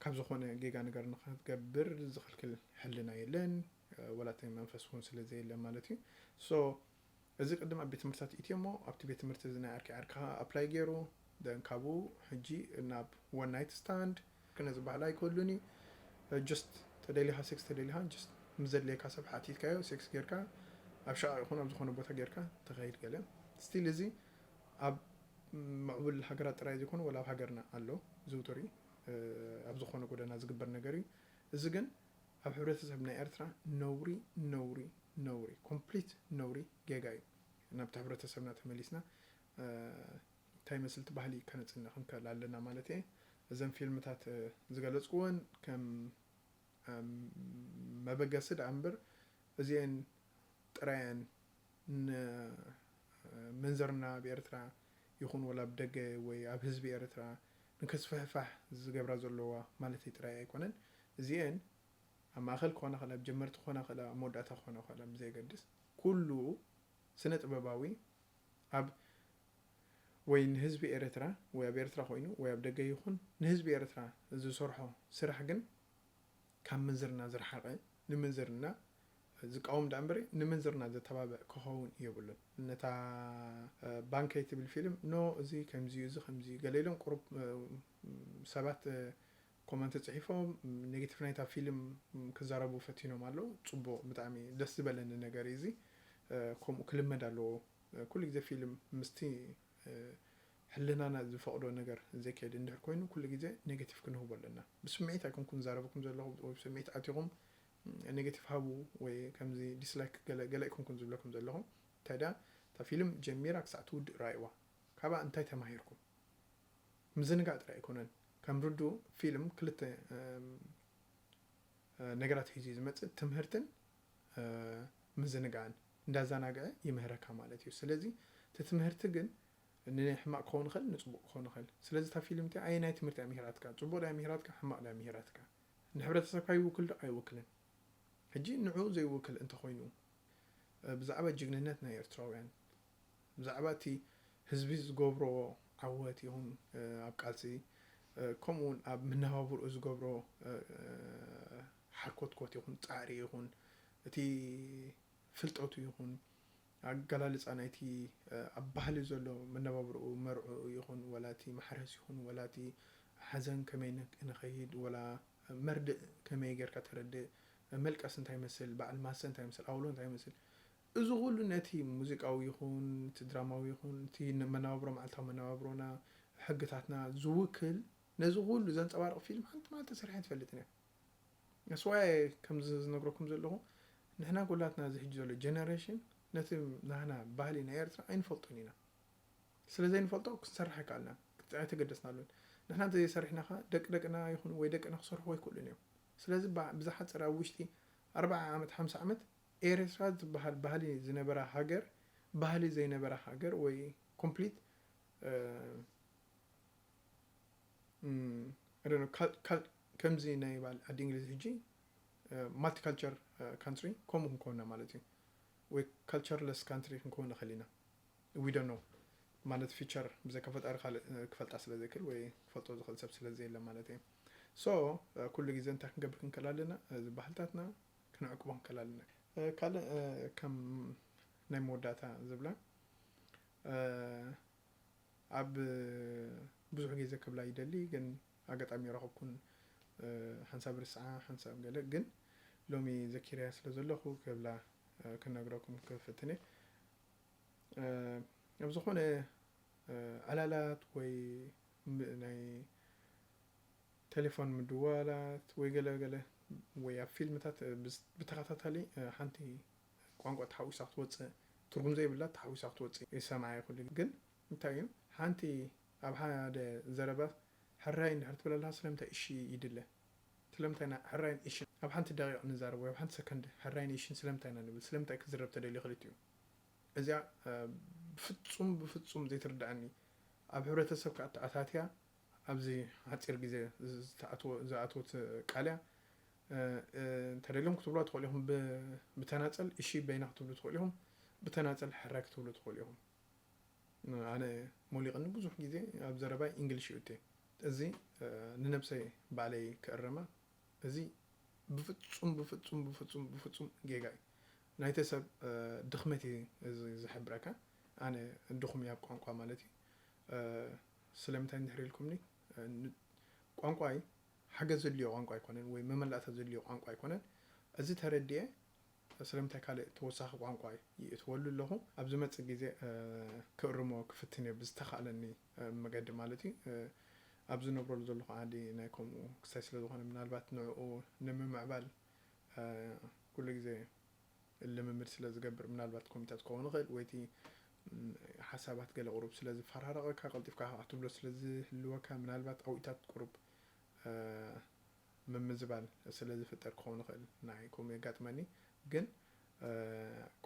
ካብ ዝኾነ ጌጋ ነገር ንኽትገብር ዝኽልክል ሕልና የለን፣ እ፣ ወላ እቲ መንፈስ እውን ስለ ዘየለ ማለት እዩ። So፣ እዚ ቅድም ኣብ ቤት ትምህርትታት ኢትዮ እሞ፣ ኣብቲ ቤት ትምህርቲ እዚ ናይ ዓርኪ ዓርክኻ ኣፕላይ ገይሩ፣ then ካብኡ ሕጂ ናብ one night stand ክነ ዝበሃል ኣይክህሉን እዩ። እ፣ just ተደሊኻ፣ ሴክስ ተደሊኻ፣ just ምስ ዘድልየካ ሰብ ሓቲትካዮ፣ ሴክስ ጌርካ፣ ኣብ ሸቓቕ ይኹን ኣብ ዝኾነ ቦታ ጌርካ ትኸይድ ገለ። ስቲል እዚ ኣብ ምዕቡል ሃገራት ጥራይ ዘይኮነ፣ ወላ ኣብ ሃገርና ኣሎ፣ ዝውቱር እዩ። እ፣ ኣብ ዝኾነ ጎደና ዝግበር ነገር እዩ። እዚ ግን ኣብ ሕብረተሰብ ናይ ኤርትራ ነውሪ፣ ነውሪ፣ ነውሪ፣ ኮምፕሊት ነውሪ፣ ጌጋ እዩ። ናብቲ ሕብረተሰብና ተመሊስና፣ እ፣ እንታይ መስልቲ ባህሊ ከነጽንዕ ክንክእል ኣለና ማለት እየ። እዘን ፊልምታት፣ እ፣ ዝገለጽኩወን ከም፣ እም፣ መበገሲ ደኣ እምበር፣ እዚአን ጥራየን ንምንዝርና ኣብ ኤርትራ ይኹን ወላ ኣብ ደገ ወይ ኣብ ህዝቢ ኤርትራ ንክስፍሕፋሕ ዝገብራ ዘለዋ ማለት ጥራይ ኣይኮነን። እዚአን ኣብ ማእከል ክኾና ክእላ፣ ኣብ ጀመርቲ ክኾና ክእላ፣ ኣብ መወዳእታ ክኾና ክእላ፣ ብዘየገድስ፣ ኩሉ ስነ ጥበባዊ ኣብ ወይ ንህዝቢ ኤርትራ ወይ ኣብ ኤርትራ ኮይኑ ወይ ኣብ ደገ ይኹን ንህዝቢ ኤርትራ ዝሰርሖ ስራሕ ግን ካብ ምንዝርና ዝረሓቐ፣ ንምንዝርና ዝቃወም ደኣ እምበሪ ንምንዝርና ዘተባብዕ ክኸውን የብሉን። ነታ፣ እ፣ ባንከይ ትብል ፊልም፣ ኖ፣ እዚ ከምዚ እዩ፣ እዚ ከምዚ እዩ፣ ገለ ኢሎም ቁሩብ፣ እ፣ ሰባት፣ እ፣ ኮመንት ጽሒፎም፣ ኔጌቲቭ ናይታ ፊልም ክዛረቡ ፈቲኖም ኣለዉ። ጽቡቕ፣ ብጣዕሚ ደስ ዝበለኒ ነገር እዩ እዚ። እ፣ ከምኡ ክልመድ ኣለዎ። እ፣ ኩሉ ግዜ ፊልም ምስቲ፣ እ፣ ሕልናና ዝፈቕዶ ነገር ዘይከይድ እንድሕር ኮይኑ፣ ኩሉ ግዜ ኔጌቲቭ ክንህቦ ኣለና። ብስምዒት ኣይኮንኩን ዝዛረበኩም ዘለኹ፣ ወይ ብስምዒት ኣቲኹም፣ እ፣ ኔጌቲቭ ሃቡ ወይ ከምዚ ዲስላይክ ገለ፣ ገለ ኣይኮንኩን ዝብለኩም ዘለኹ። እንታይ ደኣ፣ እታ ፊልም ጀሚራ ክሳዕ ትውድእ ረኣይዋ። ካብኣ እንታይ ተማሂርኩም? ምዝንጋዕ ጥራይ ኣይኮነን። ከም ርዱእ ፊልም ክልተ፣ እም፣ እ፣ ነገራት ሒዙ እዩ ዝመጽእ፣ ትምህርትን፣ እ፣ ምዝንጋዕን። እንዳዘናግዐ ይምህረካ ማለት እዩ። ስለዚ እቲ ትምህርቲ ግን ንሕማቕ ክኸውን ይኽእል፣ ንጽቡቕ ክኸውን ይኽእል። ስለዚ እታ ፊልም እቲኣ ኣየናይ ትምህርቲ እያ ምሂራትካ? ጽቡቕ ድያ ምሂራትካ? ሕማቕ ድያ ምሂራትካ? ንሕብረተሰብካ ይውክል ዶ ኣይውክልን? ሕጂ ንዕኡ ዘይውክል እንተኾይኑ፣ እ፣ ብዛዕባ ጅግንነት ናይ ኤርትራውያን፣ ብዛዕባ እቲ ህዝቢ ዝገብሮ ዓወት ይኹን፣ እ፣ ኣብ ቃልሲ፣ እ፣ ከምኡ እውን ኣብ መነባብርኡ ዝገብሮ፣ እ፣ እ፣ ሓርኮትኮት ይኹን፣ ጻዕሪ ይኹን፣ እቲ ፍልጠቱ ይኹን፣ ኣገላልጻ ናይቲ፣ እ፣ ኣብ ባህሊ ዘሎ መነባብርኡ፣ መርዕኡ ይኹን፣ ወላ እቲ ማሕረስ ይኹን፣ ወላ እቲ ሓዘን ከመይ ን-፣ ንኸይድ፣ ወላ መርድእ ከመይ ጌርካ ተረድእ፣ መልቀስ እንታይ ይመስል፣ በዓል ማሰ እንታይ ይመስል፣ ኣውሎ እንታይ ይመስል፣ እዚ ኩሉ ነቲ ሙዚቃዊ ይኹን፣ እቲ ድራማዊ ይኹን፣ እቲ ን-፣ መነባብሮ፣ መዓልታዊ መነባብሮና፣ ሕግታትና ዝውክል፣ ነዚ ኩሉ ዘንጸባርቕ ፊልም ሓንቲ መዓልቲ ሰሪሐ ኣይትፈልጥን እየ። That's why ከምዚ ዝነግረኩም ዘለኹ፣ ንሕና ኩላትና እዚ ሕጂ ዘሎ ጀነሬሽን ነቲ ናህና ባህሊ ናይ ኤርትራ ኣይንፈልጦን ኢና። ስለ ዘይንፈልጦ ክንሰርሕ ኣይከኣልናን፣ ኣይተገደስናሉን። ንሕና እንተዘይሰሪሕና ኸኣ ደቂ ደቅና ይኹኑ ወይ ደቅና ክሰርሕዎ ኣይክእሉን እዮም። ስለዚ ባ-፣ ብዝሓጸረ ኣብ ውሽጢ ኣርብዓ ዓመት፣ ሓምሳ ዓመት ኤርትራ ዝበሃል ባህሊ ዝነበራ ሃገር፣ ባህሊ ዘይነበራ ሃገር ወይ ኮምፕሊት፣ እ፣ እም፣ I don't know፣ ካል-፣ ካል-፣ ከምዚ ናይ በዓል ዓዲ እንግሊዝ ሕጂ፣ እ፣ ማልቲካልቸር፣ እ፣ ካንትሪ ከምኡ ክንከውና ማለት እዩ። ወይ ካልቸርለስ ካንትሪ ክንከውን ንኽእል ኢና። We don't know። ማለት ፊቸር ብዘይካ ፈጣሪ ካልእ፣ እ፣ ክፈልጣ ስለ ዘይክእል ወይ ክፈልጦ ዝኽእል ሰብ ስለ ዘየለ ማለት እዩ። So፣ እ፣ ኩሉ ግዜ እንታይ ክንገብር ክንክእል ኣለና? እዚ ባህልታትና ክንዕቅቦ ክንክእል ኣለና። እ፣ ካልእ፣ እ፣ ከም ናይ መወዳእታ ዝብላ፣ እ፣ ኣብ ብዙሕ ግዜ ክብላ ይደሊ፣ ግን ኣጋጣሚ ረኸብኩን፣ እ፣ ሓንሳብ ርስዓ፣ ሓንሳብ ገለ። ግን ሎሚ ዘኪረያ ስለ ዘለኹ ክብላ ክነግረኩም ክፍትን እየ። ኣብ ዝኾነ ዕላላት ወይ ናይ ቴሌፎን ምድዋላት ወይ ገለ ገለ ወይ ኣብ ፊልምታት ብተኸታታሊ ሓንቲ ቋንቋ ተሓዊሳ ክትወፅእ፣ ትርጉም ዘይብላ ተሓዊሳ ክትወፅእ ይሰምዓ ይኽእል። ግን እንታይ እዩ ሓንቲ ኣብ ሓደ ዘረባ ሕራይ እንድሕር ትብል ኣለኻ ስለምንታይ እሺ ይድለ? ስለምንታይ ሕራይን እሽን ኣብ ሓንቲ ደቂቕ ንዛረብ ወይ ኣብ ሓንቲ ሰከንድ ሕራይን እሽን ስለምንታይ ኢና ንብል? ስለምንታይ ክዝረብ ተደልዩ ክልቲኡ? እዚኣ ብፍፁም ብፍፁም ዘይትርድኣኒ፣ ኣብ ሕብረተሰብ ከዓ ተኣታትያ ኣብዚ ሓፂር ግዜ ዝኣተወት ቃልያ እንተደልዮም ክትብሎ ትኽእሉ ኢኹም። ብተናፀል እሺ በይና ክትብሉ ትኽእሉ ኢኹም። ብተናፀል ሕራይ ክትብሉ ትኽእሉ ኢኹም። ኣነ ሞሊቕኒ ብዙሕ ግዜ ኣብ ዘረባይ እንግሊሽ ይእቱ። እዚ ንነብሰይ ባዕለይ ክእረማ፣ እዚ ብፍፁም ብፍፁም ብፍፁም ብፍፁም ጌጋ እዩ። ናይቲ ሰብ ድኽመት እዩ እዚ ዝሕብረካ። ኣነ ድኹም እየ ኣብ ቋንቋ ማለት እዩ። ስለምንታይ እንድሕር ኢልኩምኒ፣ ቋንቋይ ሓገዝ ዘድልዮ ቋንቋ ኣይኮነን ወይ መመላእታ ዘድልዮ ቋንቋ ኣይኮነን። እዚ ተረዲኤ ስለምንታይ ካልእ ተወሳኺ ቋንቋ ይእትወሉ ኣለኹ? ኣብ ዝመጽእ ግዜ ክእርሞ ክፍትን እየ ብዝተኻእለኒ መገዲ ማለት እዩ። ኣብ ዝነብረሉ ዘለኹ ዓዲ ናይ ከምኡ ክሳይ ስለ ዝኾነ ምናልባት ንዕኡ ንምምዕባል ኩሉ ግዜ ልምምድ ስለ ዝገብር ምናልባት ኮሚታት ክኸውን ይኽእል ወይ እቲ ሓሳባት ገለ ቁሩብ ስለ ዝፈራረቐካ ቀልጢፍካ ክትብሎ ስለ ዝህልወካ ምናልባት ኣብኡታት ቁሩብ ምምዝባል ስለ ዝፍጠር ክኸውን ይኽእል። ንዓይ ከምኡ የጋጥመኒ። ግን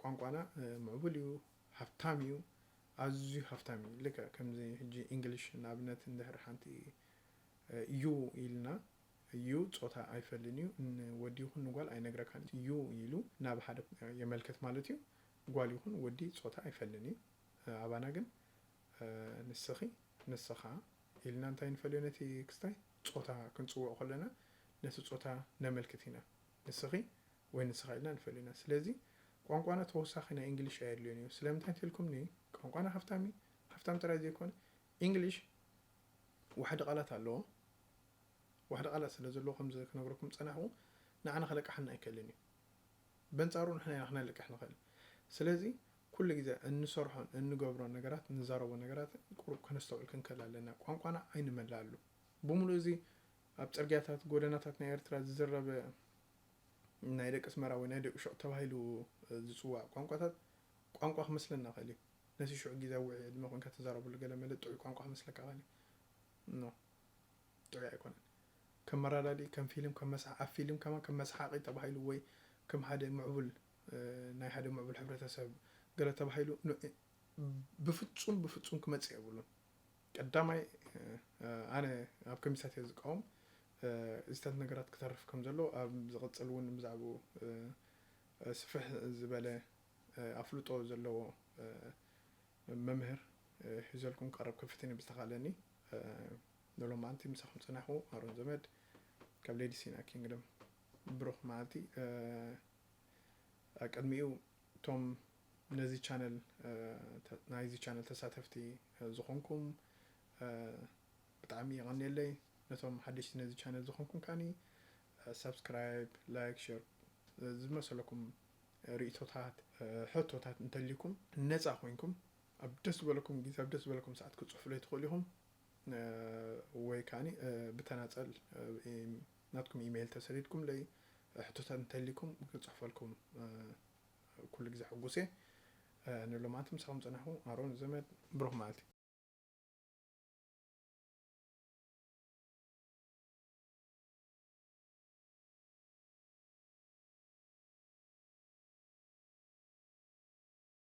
ቋንቋና ምዕቡል እዩ፣ ሃፍታም እዩ፣ ኣዝዩ ሃፍታም እዩ። ልክዕ ከምዚ ሕጂ እንግሊሽ ንኣብነት እንድሕር ሓንቲ ዩ ኢልና፣ ዩ ጾታ ኣይፈልን እዩ፣ ንወዲ ይኹን ንጓል ኣይነግረካን። ዩ ኢሉ ናብ ሓደ የመልክት ማለት እዩ። ጓል ይኹን ወዲ ጾታ ኣይፈልን እዩ። ኣባና ግን ንስኺ፣ ንስኻ ኢልና እንታይ ንፈልዮ? ነቲ ክስታይ ጾታ ክንጽውዖ ከለና ነቲ ጾታ ነመልክት ኢና። ንስኺ ወይ ንስኻ ኢልና ንፈልዮ ኢና። ስለዚ ቋንቋና ተወሳኺ ናይ እንግሊሽ ኣየድልዮን እዩ። ስለምንታይ እንተልኩምኒ ቋንቋና ሃፍታም እዩ። ሃፍታም ጥራይ ዘይኮነ እንግሊሽ ዋሕዲ ቃላት ኣለዎ። ዋሕዲ ቃላት ስለ ዘለዎ ከምዚ ክነግረኩም ጸናሕኩ ንዓና ከለቅሓና ኣይክእልን እዩ። በንጻሩ ንሕና ኢና ክነልቅሕ ንኽእል። ስለዚ ኩሉ ግዜ እንሰርሖን እንገብሮን ነገራት፣ እንዛረቦ ነገራት ቁሩብ ከነስተውዕል ክንክእል ኣለና። ቋንቋና ኣይንመልኣሉ። ብምሉእ እዚ ኣብ ጽርግያታት፣ ጎደናታት ናይ ኤርትራ ዝዝረበ ናይ ደቂ ኣስመራ ወይ ናይ ደቂ ሹቕ ተባሂሉ ዝጽዋዕ ቋንቋታት ቋንቋ ክመስለና ይኽእል እዩ። ነቲ ሽዑ ግዜ ኣብ ውዑይ ዕድመ ኮንካ ትዛረበሉ ገለ መለ ጥዑይ ቋንቋ ክመስለካ ይኽእል እዩ። ኖ። ጥዑይ ኣይኮነን። ከም መረዳድኢ፣ ከም ፊልም፣ ከም መስሓ-፣ ኣብ ፊልም ከማን ከም መስሓቂ ተባሂሉ ወይ ከም ሓደ ምዕቡል፣ እ፣ ናይ ሓደ ምዕቡል ሕብረተሰብ ገለ ተባሂሉ ን-፣ ብፍጹም፣ ብፍጹም ክመጽእ የብሉን። ቀዳማይ፣ እ፣ ኣነ ኣብ ከሚሳት እየ ዝቃወም። እ፣ እዚታት ነገራት ክተርፍ ከም ዘለዎ ኣብ ዝቕጽል እውን ብዛዕባኡ፣ እ፣ እ፣ ስፍሕ ዝበለ፣ እ፣ ኣፍልጦ ዘለዎ፣ እ፣ መምህር፣ እ፣ ሒዘልኩም ክቐርብ ክፍትን ብዝተኻእለኒ። እ፣ ንሎማዓንቲ ምሳኹም ጸናሕኩ ኣሮን ዘመድ ካብ ሌዲ ሲና ኪንግደም። ብሩኽ መዓልቲ። እ፣ ኣቀድሚኡ እቶም ነዚ ቻነል፣ እ፣ ተ-፣ ናይዚ ቻነል ተሳተፍቲ፣ እ፣ ዝኾንኩም፣ እ፣ ብጣዕሚ የቐንየለይ። ነቶም ሓደሽቲ ነዚ ቻነል ዝኾንኩም ከዓኒ፣ እ፣ ሳብስክራይብ፣ ላይክ፣ ሼር፣ እ፣ ዝመሰለኩም ርእይቶታት፣ እ፣ ሕቶታት እንተልዩኩም ነጻ ኮይንኩም ኣብ ደስ ዝበለኩም ግዜ ኣብ ደስ ዝበለኩም ሰዓት ክትጽሕፉለይ ትኽእሉ ኢኹም። እ፣ ወይ ከዓኒ፣ እ፣ ብተናጸል፣ እ፣ ኢም-፣ ናትኩም ኢሜይል ተሰዲድኩምለይ፣ እ፣ ሕቶታት እንተልዩኩም ክጽሕፈልኩም፣ እ፣ ኩሉ ግዜ ሕጉስ እየ። እ፣ ንሎማዓንቲ ምሳኹም ጸናሕኩ ኣሮን ዘመድ። ብሩኽ መዓልቲ።